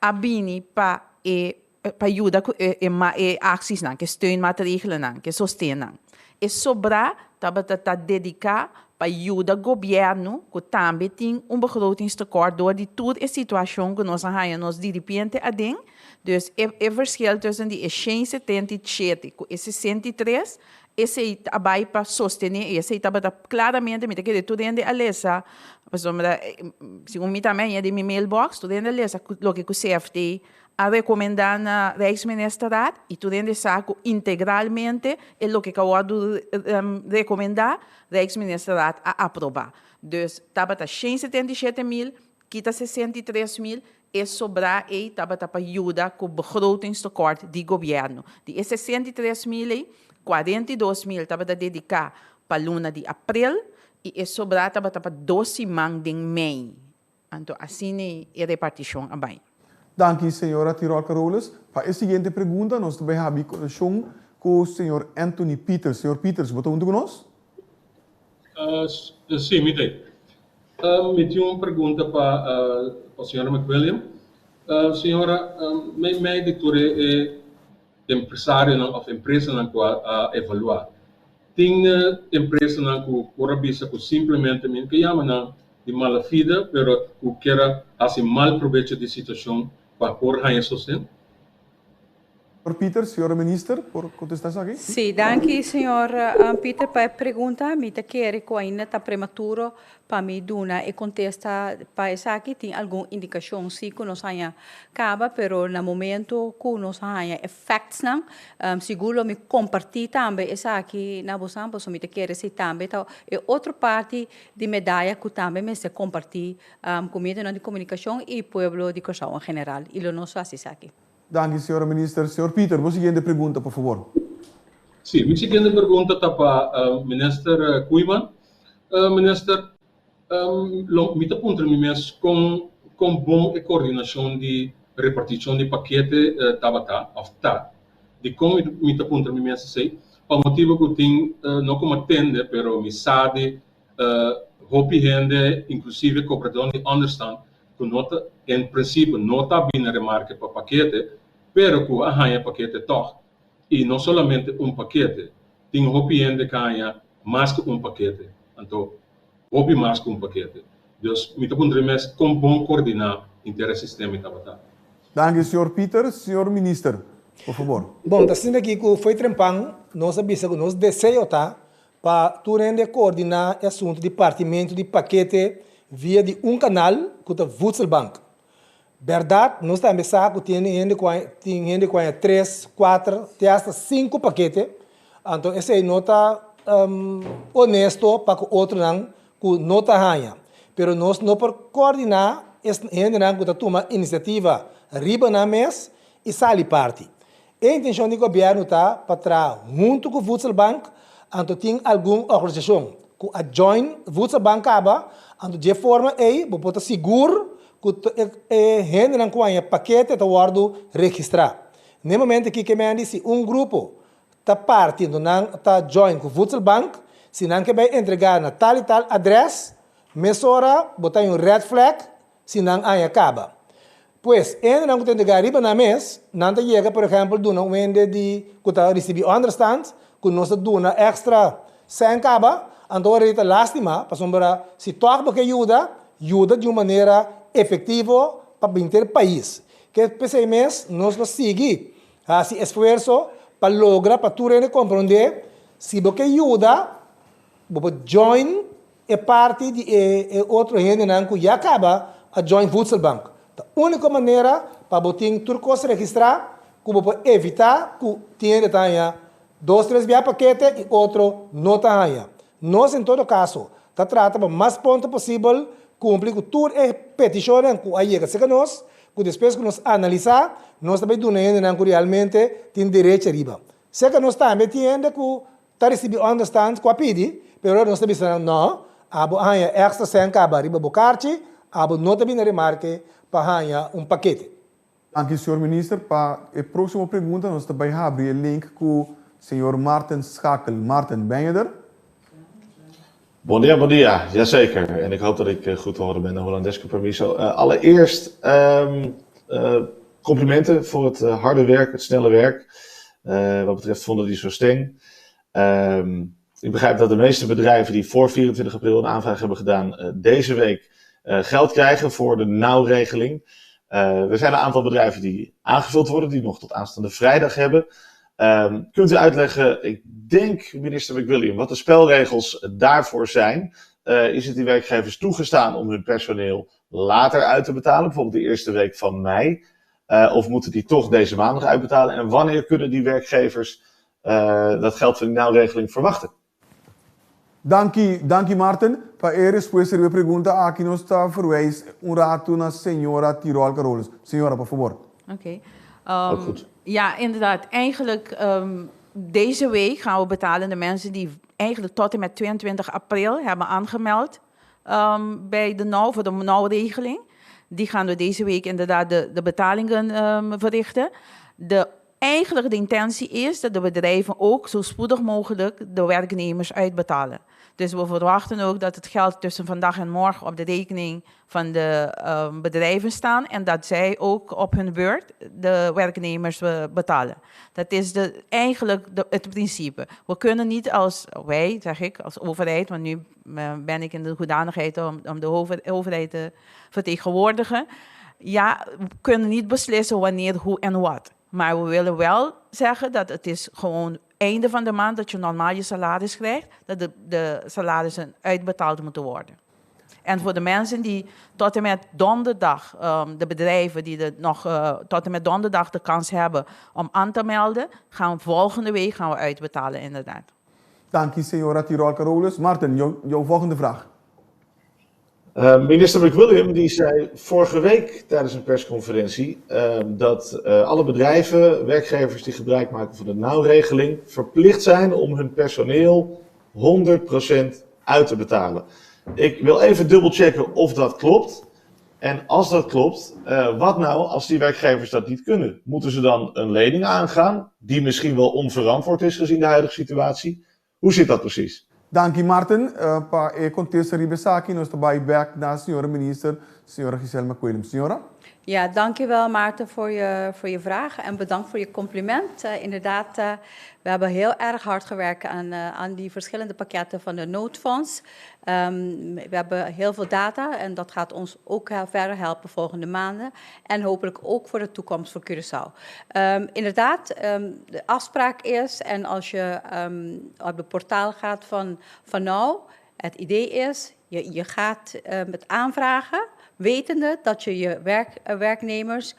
a bini pa e pa yuda ku e e e aksisnan, ku e steunmaatregelennan, ku e sostennan. E sobrá tabata ta dediká pa yuda gobièrnu ku tambe tin un begrotingstekort dor di tur e situashon ku nos a haña nos diripiente aden. Dus e e verschil tussen di e 177 ku e 63, esei a bai pa sostené i esei tabata klaramente, mi ta kere tur hende a lesa, pasobra segun mi tambe a haña den mi mailbox, tur hende a lesa loke ku CFT a rekomendá na Rijksministerraad i tur hende sa ku integralmente e loke ku a wòrdu rekomendá, Rijksministerraad a aprobá. Dus tabata 177 mil, kita 63 mil, e sobrá ei tabata pa yuda ku begrotingstekort di gobièrnu. Di e 63 mil ei, 42 mil tabata dediká pa luna di aprel i e sobrá tabata pa dos siman den mei. Anto asina e repartishon a bai. Danki señora Tirol Carolus. Pa e siguiente pregunta nos ta bai habi konekshon ku señor Anthony Peters. Señor Peters, bo ta huntu ku nos? Sí, mi ta ei. Mi tin un pregunta pa pa señora McWilliam. Señora, meimei di tur e empresarionan òf empresanan ku a evaluá, tin empresanan ku por a bisa ku simplemente mi no ke yama nan di mala fide, pero ku kier a hasi mal probecho di situashon pa por haña sosten? Señor Pieter, señora Minister por contesta esaki? Sí, danki señor Pieter pa e pregunta. Mi ta kere cu ainda ta prematuro pa mi duna e contesta pa esaki. Tin algun indicacion si cu nos haña caba, pero na momento cu nos haña e factsnan, sigur lo mi comparti tambe esaki na bosan, pasobra mi ta kere si tambe ta e otro parti di medaya cu tambe mester comparti cu medionan di comunicacion y pueblo di Curaçao en general y lo nos haci esaki. Danki, señora Minister. Señor Pieter, bo siguiente pregunta, por favor. Sí, mi siguiente pregunta ta pa Minister Koeiman. Minister, Lo mi ta puntra mi mes kon kon bon e koordinashon di repartishon di pakete tabata òf ta. Dikon mi mi ta puntra mi mes esei? Pa motibu ku tin no komo tende pero mi sa di hopi hende inklusive kobradónan di ònderstant ku no ta en prinsipio no ta bini remarke pa pakete pero ku a haña pakete tòg. I no solamente un pakete, tin hopi hende ku a haña mas ku un pakete. Anto hopi mas ku un pakete. Dus mi ta puntra mi mes kon bon koordiná henter e sistema i tabata. Danki señor Pieter. Señor Minister, por fabor. Bon, ta sinti aki ku fo'i trempan nos a bisa ku nos deseo ta pa tur hende koordiná e asuntu di partimentu di pakete via di un kanal ku ta Voedselbank. Bèrdat, nos tambe sa ku tin hende ku a tin hende ku haña tres, kuater, te asta sinku pakete. Anto esei no ta honesto pa ku otronan ku no ta haña. Pero nos no por koordiná es hendenan ku ta tuma inisiativa riba nan mes i sali parti. E intenshon di gobièrnu ta pa traha huntu ku Voedselbank, anto tin algun organisashon ku a join Voedselbank kaba, anto dje forma ei bo por ta sigur ku e hendenan ku haña pakete ta wòrdu registrá. Na e momento aki ke men di si un grupo ta parti anto nan ta join ku Voedselbank, si nan ke bai entregá na tal i tal adrès, mesora bo ta haña un red flag si nan aña kaba. Pues, e hendenan ku ta entregá riba nan mes, nan ta yega, por ehèmpel, duna un hende di ku ta risibí ònderstant, ku nos ta duna èkstra sèn kaba, anto ora ei ta lástima, pasobra si tòg bo ke yuda, yuda di un manera efektivo pa binter pais. Ke p'esei mes nos lo sigui hasi esfuerso pa logra pa tur hende komprondé, si bo ke yuda, bo por join E parti di e e otro hendenan ku ya kaba a join Voedselbank. Ta úniko manera pa bo tin tur kos registrá ku bo por evitá ku tin hende ta haña dos tres bia pakete i otro no ta haña. Nos en todo kaso ta trata pa mas pronto posibel kumpli ku tur e petishonnan ku a yega serka nos ku despues ku nos analisá nos ta bai duna hendenan ku realmente tin derecho ariba. Serka nos tambe tin hende ku Ta ricibi onderstand cu a pidi, pero nos ta bisa nan no, abo a haña extra cen caba riba bo carchi, abo no ta bini remarke pa haña un pakete. Danki señor Minister. Pa e proximo pregunta nos ta bay habri e link cu señor Maarten Schakel. Maarten, ben je er? Bon dia, bon dia. Jazeker. En ik hoop dat ik goed te horen ben, de Hollandeske permiso. Allereerst complimenten voor het harde werk, het snelle werk. Wat betreft vonden die zo streng. Ik begrijp dat de meeste bedrijven die voor 24 april een aanvraag hebben gedaan, deze week geld krijgen voor de nauwregeling. Er zijn een aantal bedrijven die aangevuld worden, die nog tot aanstaande vrijdag hebben. Kunt u uitleggen, ik denk minister McWilliam, wat de spelregels daarvoor zijn? Is het die werkgevers toegestaan om hun personeel later uit te betalen, bijvoorbeeld de eerste week van mei? Of moeten die toch deze maand nog uitbetalen? En wanneer kunnen die werkgevers dat geld van die nauwregeling verwachten? Danki, danki Maarten. Pa e respuesta riba e pregunta aki nos ta verwijs un ratu na señora Tirol Carolus. Señora, por fabor. Oké. Ja, inderdaad. Eigenlijk deze week gaan we betalen de mensen die eigenlijk tot en met 22 april hebben aangemeld bij de NOW, voor de NOW-regeling. Die gaan we deze week inderdaad de betalingen verrichten. De Eigenlijk de intentie is dat de bedrijven ook zo spoedig mogelijk de werknemers uitbetalen. Dus we verwachten ook dat het geld tussen vandaag en morgen op de rekening van de bedrijven staan en dat zij ook op hun beurt de werknemers betalen. Dat is de, eigenlijk de, het principe. We kunnen niet als wij, zeg ik, als overheid, want nu ben ik in de hoedanigheid om de overheid te vertegenwoordigen. Ja, we kunnen niet beslissen wanneer, hoe en wat. Maar we willen wel zeggen dat het is gewoon einde van de maand dat je normaal je salaris krijgt, dat de salarissen uitbetaald moeten worden. En voor de mensen die tot en met donderdag, de bedrijven die de nog tot en met donderdag de kans hebben om aan te melden, gaan we volgende week gaan we uitbetalen inderdaad. Danki, señora Tirol Carolus. Martin, jouw volgende vraag. Minister McWilliam die zei vorige week tijdens een persconferentie dat alle bedrijven, werkgevers die gebruik maken van de nauwregeling, verplicht zijn om hun personeel 100% uit te betalen. Ik wil even dubbelchecken of dat klopt. En als dat klopt, wat nou als die werkgevers dat niet kunnen? Moeten ze dan een lening aangaan, die misschien wel onverantwoord is gezien de huidige situatie? Hoe zit dat precies? Danki Martin pa e kontesta riba esaki. Nos ta bai bek na señora minister, señora Giselle McWilliams. Señora? Ja, dankjewel Maarten voor je, voor je vraag en bedankt voor je compliment. Inderdaad, we hebben heel erg hard gewerkt aan, aan die verschillende pakketten van de noodfonds. We hebben heel veel data en dat gaat ons ook verder helpen volgende maanden. En hopelijk ook voor de toekomst voor Curaçao. Inderdaad, de afspraak is, en als je op het portaal gaat van, van nou, het idee is, je, je gaat het aanvragen, wetende dat je je werk, werknemers 100%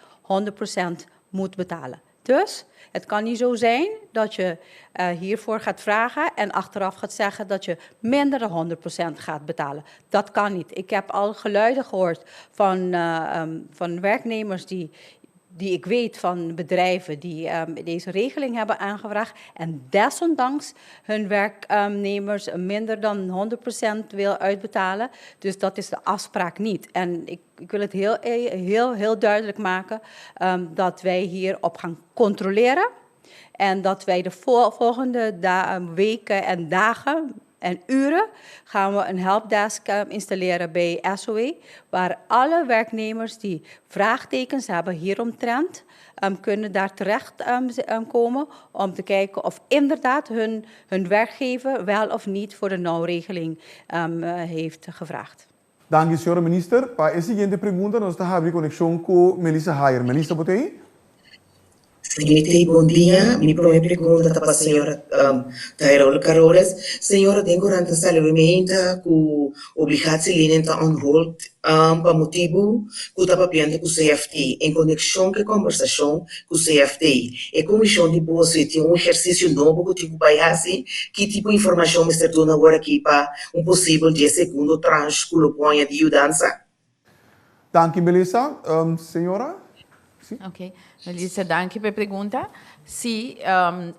moet betalen. Dus het kan niet zo zijn dat je hiervoor gaat vragen en achteraf gaat zeggen dat je minder dan 100% gaat betalen. Dat kan niet. Ik heb al geluiden gehoord van, van werknemers die, die ik weet van bedrijven die deze regeling hebben aangevraagd en desondanks hun werknemers minder dan 100% wil uitbetalen. Dus dat is de afspraak niet. En ik, ik wil het heel, heel, heel duidelijk maken dat wij hierop gaan controleren. En dat wij de volgende weken en dagen en uren gaan we een helpdesk installeren bij SOW, waar alle werknemers die vraagtekens hebben hieromtrent, kunnen daar terecht komen om te kijken of inderdaad hun, hun werkgever wel of niet voor de nauwregeling heeft gevraagd. Danki, señora minister. Pa e siguiente pregunta, nos ta habri konekshon ku Melissa Hayer. Melissa, bo t'ei? Sí, bon dia. Mi promé pregunta ta pa señora Tyrol Carores. Señora, den korant a sali rementa ku obligatielening ta on hold pa motibu ku ta papiando ku CFT. En konekshon ku e kòmbersashon ku CFT, e komishon di boso tin un ehersisio nobo ku tin ku bai hasi? Ki tipo informashon mester duna awor aki pa un posibel dje segundo tranche ku lo poña di yudansa? Danki Melissa. Señora? Si. Ok. Melissa, danki pa e pregunta. Si,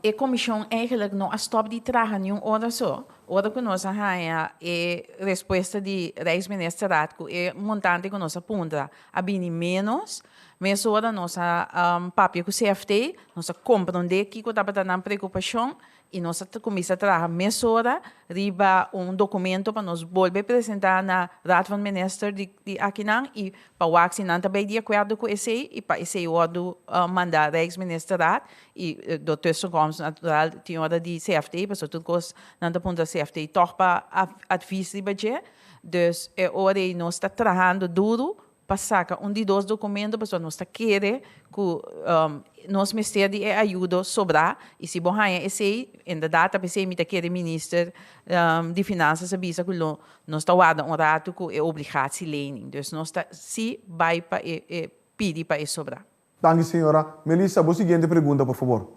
e komishon eigenlijk no a stòp di traha niun ora so. Ora ku nos a haña e respuesta di Rijksministerraad ku e montante ku nos a puntra a bini ménos, mesora nos a papia ku CFT, nos a komprondé kiko tabata nan preokupashon I nos a kuminsá traha mesora riba un dokumento pa nos bolbe presentá na Raad van Minister di di akinan i pa wak si nan ta bay di akuerdo ku esei i pa esei wòrdu mandá Rijksministerraad i door tussenkomst natural tin ora di CFT pasobra tur kos nan ta puntra CFT tòg pa advies riba dje. Dus e ora ei nos ta trahando duru pa saca un di dos documento pasobra nos ta kere cu nos mester di e ayudo sobra y si bo haya esey inderdaad ta pesey mi ta kere minister di finanzas a bisa cu lo nos ta warda un rato cu e obligatielening dus nos ta si bay pa e pidi pa e sobra. Danki señora. Melissa, bo siguiente pregunta por fabor.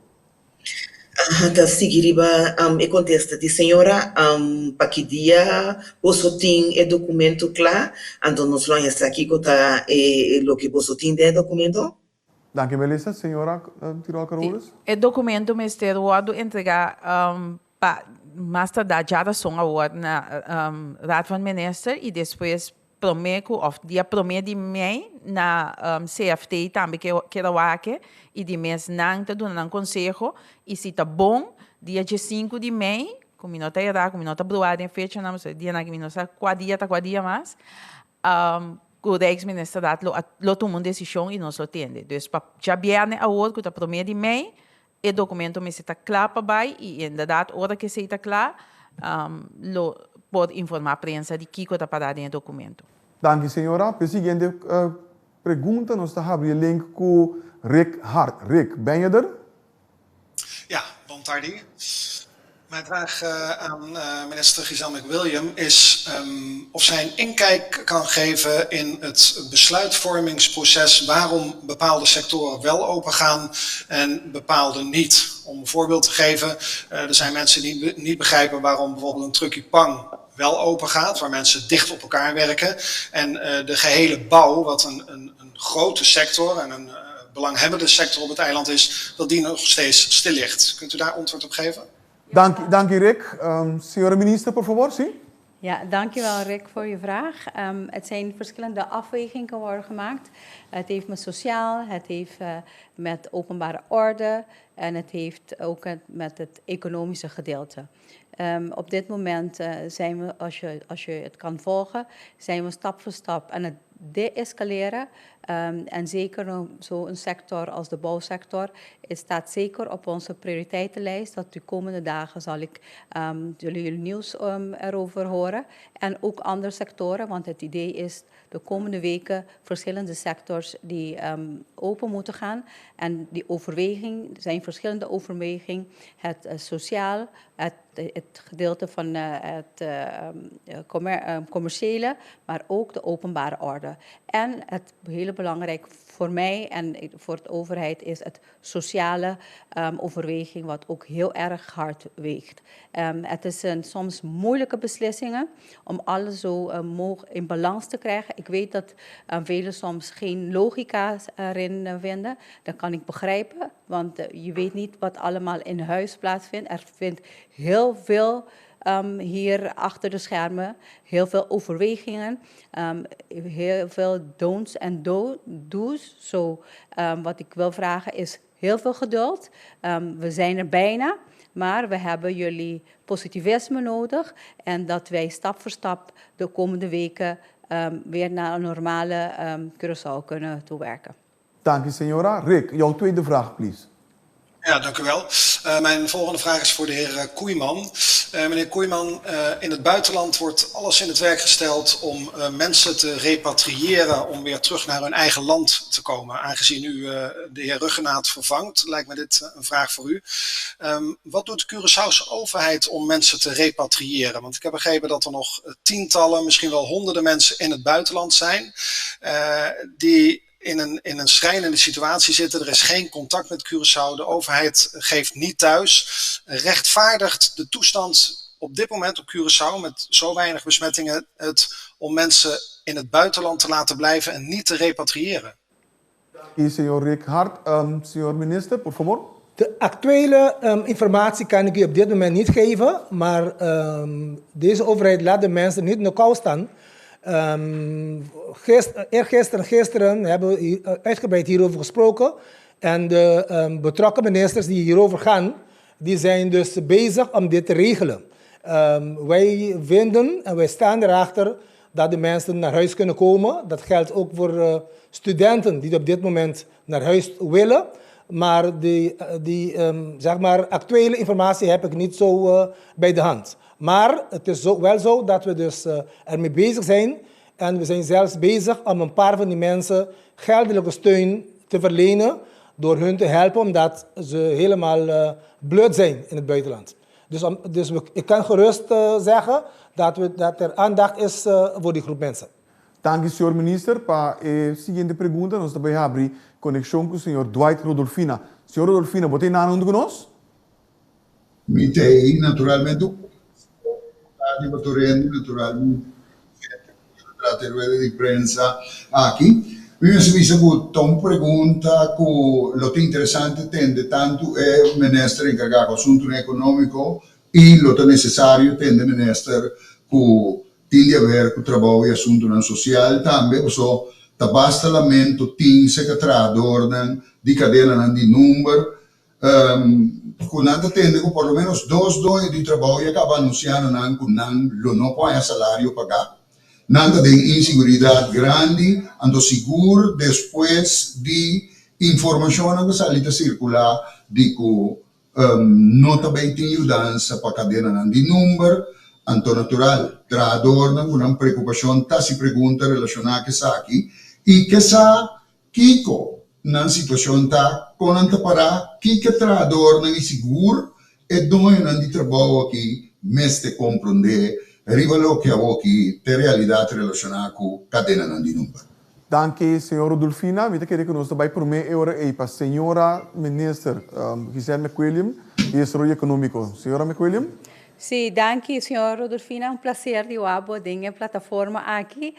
Aha, ta sigui riba e kontesta di señora, pa ki dia boso tin e dokumento kla, anto nos lo haña sa kiko ta e loke boso tin den e dokumento. Danki Melissa. Señora Tirol Carolus. E dokumento mester wòrdu entregá pa mas tardá djarason awor na Raad van Minister i despues promé ku òf dia promé di mei na CFT tambe ke keda wak i di mes nan ta duna nan konseho i si ta bon dia diesinku di mei ku mi no ta erá ku mi no ta bruá den fechanan pasobra e dianan aki mi no sa kua dia ta kua dia mas ku Rijksministerraad lo lo tuma un desishon i nos lo tende. Dus pa djabièrnè awor ku ta promé di mei E documento mester ta cla pa bay y inderdaad ora cu esey ta cla lo por informa prensa di kico ta para den e documento. Danki señora. P'e siguiente pregunta nos ta habri e link cu Rick Hart. Rick, ben je der? Ja, bon tardi. Mijn vraag aan minister Giselle McWilliam is of zij een inkijk kan geven in het besluitvormingsproces waarom bepaalde sectoren wel open gaan en bepaalde niet. Om een voorbeeld te geven, er zijn mensen die niet begrijpen waarom bijvoorbeeld een truckie pang wel open gaat, waar mensen dicht op elkaar werken. En de gehele bouw, wat een, een, een grote sector en een belanghebbende sector op het eiland is, dat die nog steeds stil ligt. Kunt u daar antwoord op geven? Danki, danki Rick. Señora minister, por favor, si. Ja, dankjewel Rick voor je vraag. Het zijn verschillende afwegingen worden gemaakt. Het heeft met sociaal, het heeft met openbare orde en het heeft ook met het economische gedeelte. Op dit moment zijn we, als je het kan volgen, zijn we stap voor stap aan het deescaleren. En zeker zo'n sector als de bouwsector, het staat zeker op onze prioriteitenlijst. Dat de komende dagen zal ik jullie nieuws erover horen. En ook andere sectoren, want het idee is de komende weken verschillende sectors die open moeten gaan. En die overweging, zijn verschillende overwegingen. Het sociaal, het gedeelte van het commerciële, maar ook de openbare orde. En het hele belangrijk voor mij en voor de overheid is het sociale overweging, wat ook heel erg hard weegt. Het is een soms moeilijke beslissingen om alles zo in balans te krijgen. Ik weet dat velen soms geen logica erin vinden. Dat kan ik begrijpen, want je weet niet wat allemaal in huis plaatsvindt. Er vindt heel veel hier achter de schermen, heel veel overwegingen, heel veel don'ts en do's. So, wat ik wil vragen is heel veel geduld. We zijn er bijna. Maar we hebben jullie positivisme nodig en dat wij stap voor stap de komende weken weer naar een normale Curaçao kunnen toewerken. Dank u, señora. Rick, jouw tweede vraag, please. Ja, dank u wel. Mijn volgende vraag is voor de heer Koeiman. Meneer Koeiman, in het buitenland wordt alles in het werk gesteld om mensen te repatriëren om weer terug naar hun eigen land te komen. Aangezien u de heer Rhuggenaath vervangt, lijkt me dit een vraag voor u. Wat doet de Curaçaose overheid om mensen te repatriëren? Want ik heb begrepen dat er nog tientallen, misschien wel honderden mensen in het buitenland zijn die in een schrijnende situatie zitten. Er is geen contact met Curaçao. De overheid geeft niet thuis. Rechtvaardigt de toestand op dit moment op Curaçao met zo weinig besmettingen het om mensen in het buitenland te laten blijven en niet te repatriëren? I señor Rick Hart, señor minister, por fabor. De actuele informatie kan ik u op dit moment niet geven, maar deze overheid laat de mensen niet in de kou staan. Eergisteren, gisteren hebben we hier uitgebreid hierover gesproken. En de betrokken ministers die hierover gaan, die zijn dus bezig om dit te regelen. Wij vinden en wij staan erachter dat de mensen naar huis kunnen komen. Dat geldt ook voor studenten die op dit moment naar huis willen. Maar die, zeg maar, actuele informatie heb ik niet zo bij de hand. Maar het is wel zo dat we dus ermee bezig zijn. En we zijn zelfs bezig om een paar van die mensen geldelijke steun te verlenen door hun te helpen, omdat ze helemaal blut zijn in het buitenland. Dus ik kan gerust zeggen dat er aandacht is voor die groep mensen. Dank u, señor minister. Pa e siguiente pregunta, nos ta bai habri konekshon ku señor Dwight Rodolfina. Señor Rodolfina, bo ta huntu ku nos? Mi t'ei, naturalmente, naturalmente, trata rueda di prensa aki. Mi a ku un pregunta ku lo ta interesante tende tantu e minister enkargá ku asuntu ekonómiko i lo ta nesesario tende minister ku tin di aber ku trabou i asuntu sosial tambe, so ta basta lamento tin sekretário di kadena di number ku nan ta tende ku por lo menos dos doño di trabou a kaba anunsiando nan ku nan lo no por salario paga. Nan ta den inseguridat grandi, anto sigur despues di informashon ku sali ta sirkulá di ku no tambe tin yudansa pa kadena di number, anto natural, trahadó nan ku nan preokupashon ta hasi pregunta relashoná ku esaki i ke sa kiko nan situashon ta kon nan ta para kiko trahadó nan i sigur e doño nan di trabou aki mester komprondé riba loke aki ta realidat relashoná ku kadena nan di number. Danki, señor Rodolfina. Mi ta kere ku nos tambe promé ora ei pa señora minister Giselle McWilliam di Desaroyo Ekonómiko. Señora McWilliam? Sí, danki, señor Rodolfina. Un placer di wak bo den e plataforma aki.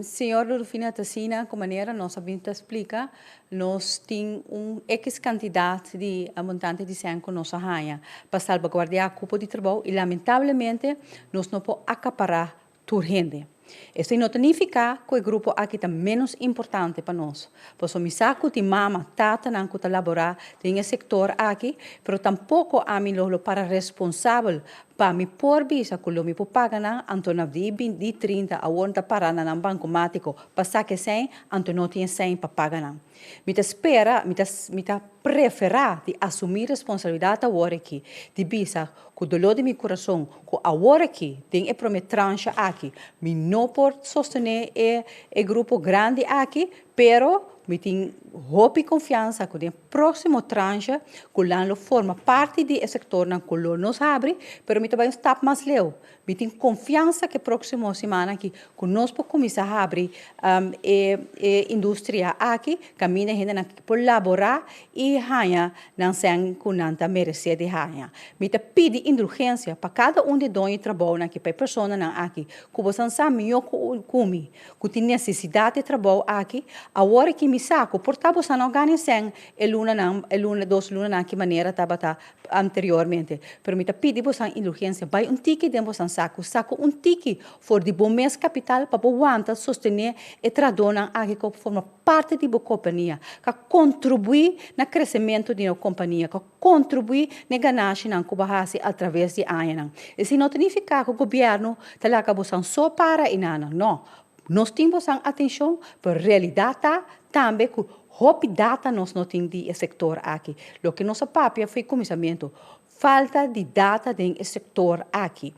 Señor Rodolfina, ta asina ku manera nos a bin ta splika, nos tin un X kantidat di montante di sèn ku nos a haña pa salbaguardiá kupo di trabou i lamentablemente nos no por akapará tur hende. Esei no ta nifiká ku e grupo aki ta ménos importante pa nos. Pasobra mi sa ku tin mama, tatanan ku ta laborá den e sektor aki, pero tampoko ami lo lo para responsabel pa mi por bisa ku lo mi por paga nan, anto na di di 30 awor ta para na nan bankomátiko pa saka e sèn, anto no tin e sèn pa paga nan. Mi ta spera, mi ta mi ta preferá di asumí responsabilidat awor aki, di bisa ku doló di mi kurason ku awor aki den e promé transha aki mi no por sostené e e grupo grandi aki, pero mi tin hopi konfiansa ku den e próksimo transha ku nan lo forma parti di e sektornan ku lo nos habri, pero mi ta bai un stap mas leu. Mi tin konfiansa ku e próksimo siman aki ku nos por kuminsá habri e e industria aki kaminda hendenan por laborá i haña nan sèn ku nan ta meresé di haña. Mi ta pidi indulgensia pa kada un di e doño di trabounan aki, pa e personanan aki ku boso sa mihó ku mi ku tin nesesidat di e trabou aki. Awor aki mi sa ku por ta boso no gana e sèn e lunanan e luna dos lunanan aki manera tabata anteriormente. Pero mi ta pidi bosan indulgensia, bai un tiki den bosan saku, saka un tiki for di bo mes kapital pa bo wanta sostené e trahadónan aki ku a forma parti di bo kompania, ku a kontribuí na kresementu di no kompania, ku a kontribuí na e ganashinan ku bo a hasi atraves di añanan. Esei no ta nifiká ku gobièrnu ta laga bosan so para i nana, no. Nos tin bosan atenshon, pero realidat ta tambe ku hopi data nos no tin di e sektor aki. Loke nos a papia for e kuminsamentu, falta di data den e sektor aki.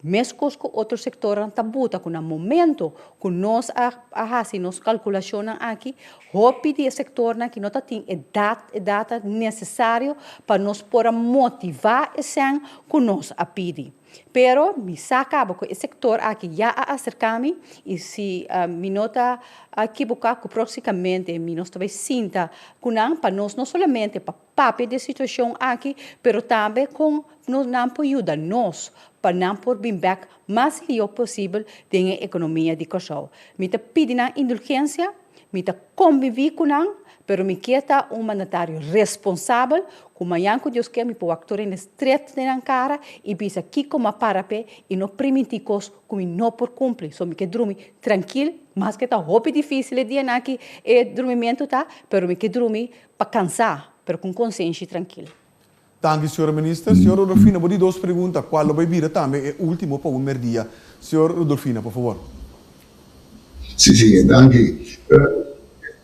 Meskos ku otro sektornan ta buta ku na momento ku nos a a hasi nos kalkulashonnan aki, hopi di e sektornan aki no ta tin e e data nesesario pa nos por a motivá esèn ku nos a pidi. Pero mi sa caba cu e sector aki ya a acerca mi y si mi no ta equiboca cu proxicamente mi nos ta bay sinta cu nan pa nos no solamente pa papia di e situacion aki pero tambe con nos nan por yuda nos pa nan por bin bek mas lio posibel den e economia di Corsou. Mi ta pidi nan indulgencia. Mi ta convivi cu nan, pero mi kier ta un mandatario responsabel, cu mañan cu Dios kier mi por wak tur hende stret den nan cara y bisa kico m'a para p'e y no priminti cos cu mi no por cumpli. So mi ke drumi trankil, maske ta hopi dificil e dianan aki e drumimento ta, pero mi ke drumi pa cansa, pero cu un consenshi trankil. Danki, señora Minister. Señor Rodolfina, bo di dos pregunta, cual lo bay bira tambe e ultimo pa un merdia. Señor Rodolfina, por favor. Si, si, danki.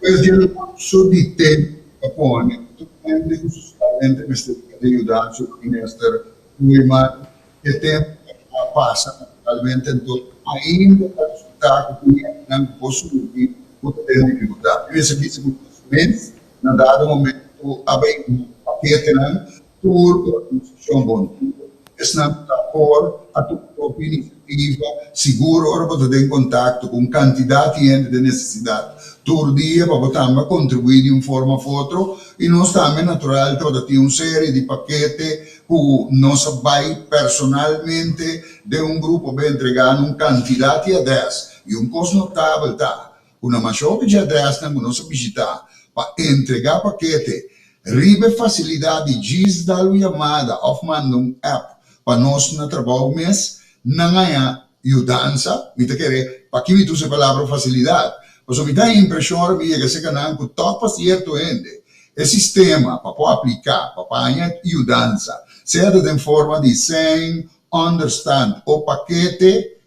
Despues di e lapso di tempo cu a pone, tur hende cu socialmente mester di yudansa, señor Minister Koeiman, e tempo a pasa naturalmente, anto ainda ta resulta cu tin hendenan cu por surgi cu ta den dificultad. Mi mester bisa cu nos mes Na dado momento a bay un paketenan tur organisacion bon tur esnan cu ta por a tuma propio iniciativa, sigur ora bo ta den contacto cu un cantidad di hende den necesidad tur dia pa bo tambe a contribui di un forma of otro y nos tambe natural tabata tin un serie di pakete cu nos a bay personalmente den un grupo bay entrega na un cantidad di adres y un cos notabel ta Ku na masha hopi dje adrèsnan ku nos a bishitá pa entregá pakete riba e fasilidat di djis dal un yamada òf manda un app pa nos na trabou mes, nan haña yudansa. Mi ta kere paki mi ta usa e palabra fasilidat, pasobra mi ta haña impreshon ora mi yega serka nan ku tòg pa sierto hende e sistema pa por apliká pa pa haña yudansa, sea ta den forma di sèn, ònderstand o pakete,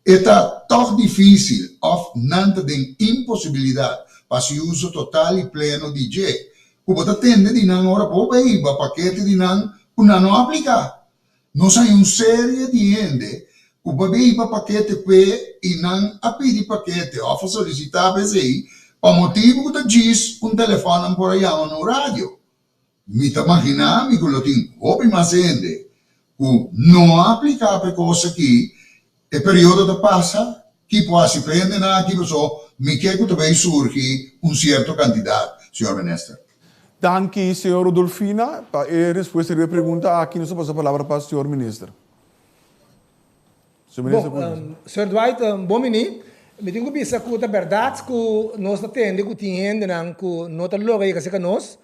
E ta tòg difísil òf nan ta den imposibilidat pa hasi uso total i pleno di dje, ku bo ta tende di nan ora bo bai hiba pakete di nan ku nan no apliká. Nos haña un serie di hende ku bo bai hiba pakete kue i nan a pidi pakete òf a solisitá pa esei pa motibu ku ta djis un telefòn nan por a yama na un radio. Mi ta maginá mi ku lo tin hopi mas hende ku no a apliká pa e kos aki. E periodo ta pasa, ki por hasi pa hendenan aki paso mi ke ku ta bay surgi un sierto kantidat, señor Minister. Danki, señor Rudolfina, pa e respuesta riba e pregunta aki. Nos ta pasa palabra pa señor Minister. Señor Minister Bon, Koeiman. Señor Dwight, bon bini. Mi tin ku bisa ku ta bèrdat ku nos ta tende ku tin hendenan ku no ta logra yega serka nos.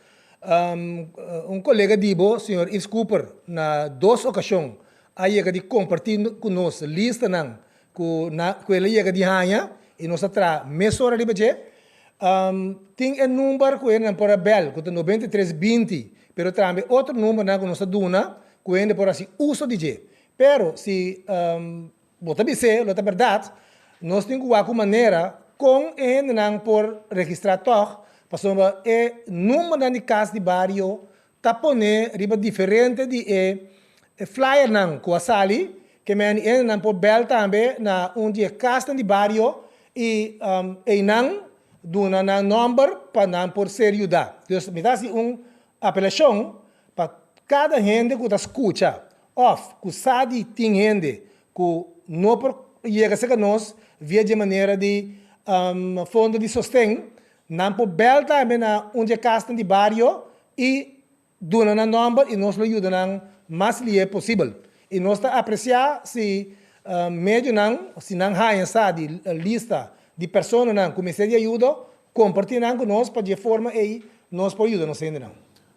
Un kolega di bo, señor Yves Cooper, na dos okashon a yega di kompartí ku nos listanan ku na ku el a yega di haña i nos a traha mesora riba dje. Tin e number ku hendenan por a bèl ku ta 93 20, pero tambe otro numbernan ku nos a duna ku hende por hasi uso di dje. Pero si bo ta bis'é lo ta bèrdat, nos tin ku wak un manera kon e hendenan por registrá tòg, pasobra e numbernan di kas di bario ta pone riba diferente di e flyernan ku a sali, ke men e hendenan por bèl tambe na un di e kasnan di bario i einan duna nan nòmber pa nan por ser yudá. Dus mi ta hasi un apelashon pa kada hende ku ta skucha òf ku sa di tin hende ku no por yega serka nos via dje manera di fondo di sosten, nan por bèl tambe na un dje kasnan di bario i duna nan nòmber i nos lo yuda nan mas lihe posibel. I nos ta apresiá si medionan, si nan haña sa di lista di personanan ku mester di ayudo, kompartí nan ku nos pa dje forma ei nos por yuda nos hendenan.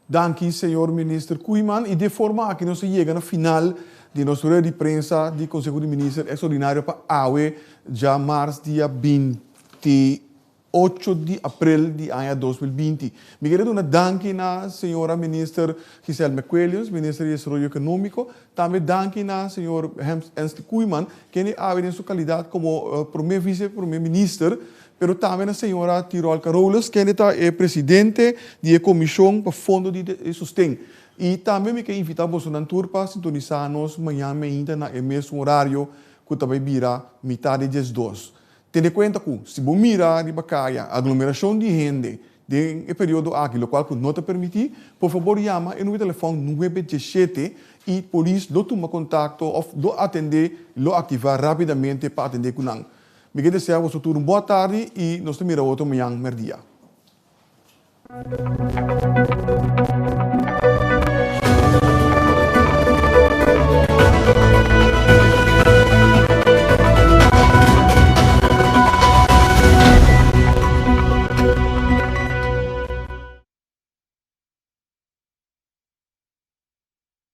Danki señor Minister Koeiman y di e forma aki nos a yega na final di nos rueda di prensa di Conseho di Minister extraordinario pa awe djamars dia 28 di april di aña 2020. Mi kere duna danki na señora Minister Giselle McWilliams, Minister di Desaroyo Economico, tambe danki na señor Hensley Koeiman, kende awe den su calidad como Prome Vice Prome Minister Pero tambe na señora Tirol Carolus, kende ta e presidente di e Komishon pa Fondo di Sosten. I tambe mi ke invitá bosonan tur pa sintonisá nos mañan meinta na e mesun orario ku ta bai bira mitá di 12. Tene kuenta ku si bo mira riba kaya aglomerashon di hende den e periodo aki, lokual ku no ta permití, por fabor yama e numero di telefòn 917 i polis lo tuma kontakto òf lo atendé, lo aktivá rápidamente pa atendé ku nan. Mi ke desea boso tur un bon atardi i nos ta mira otro mañan merdia.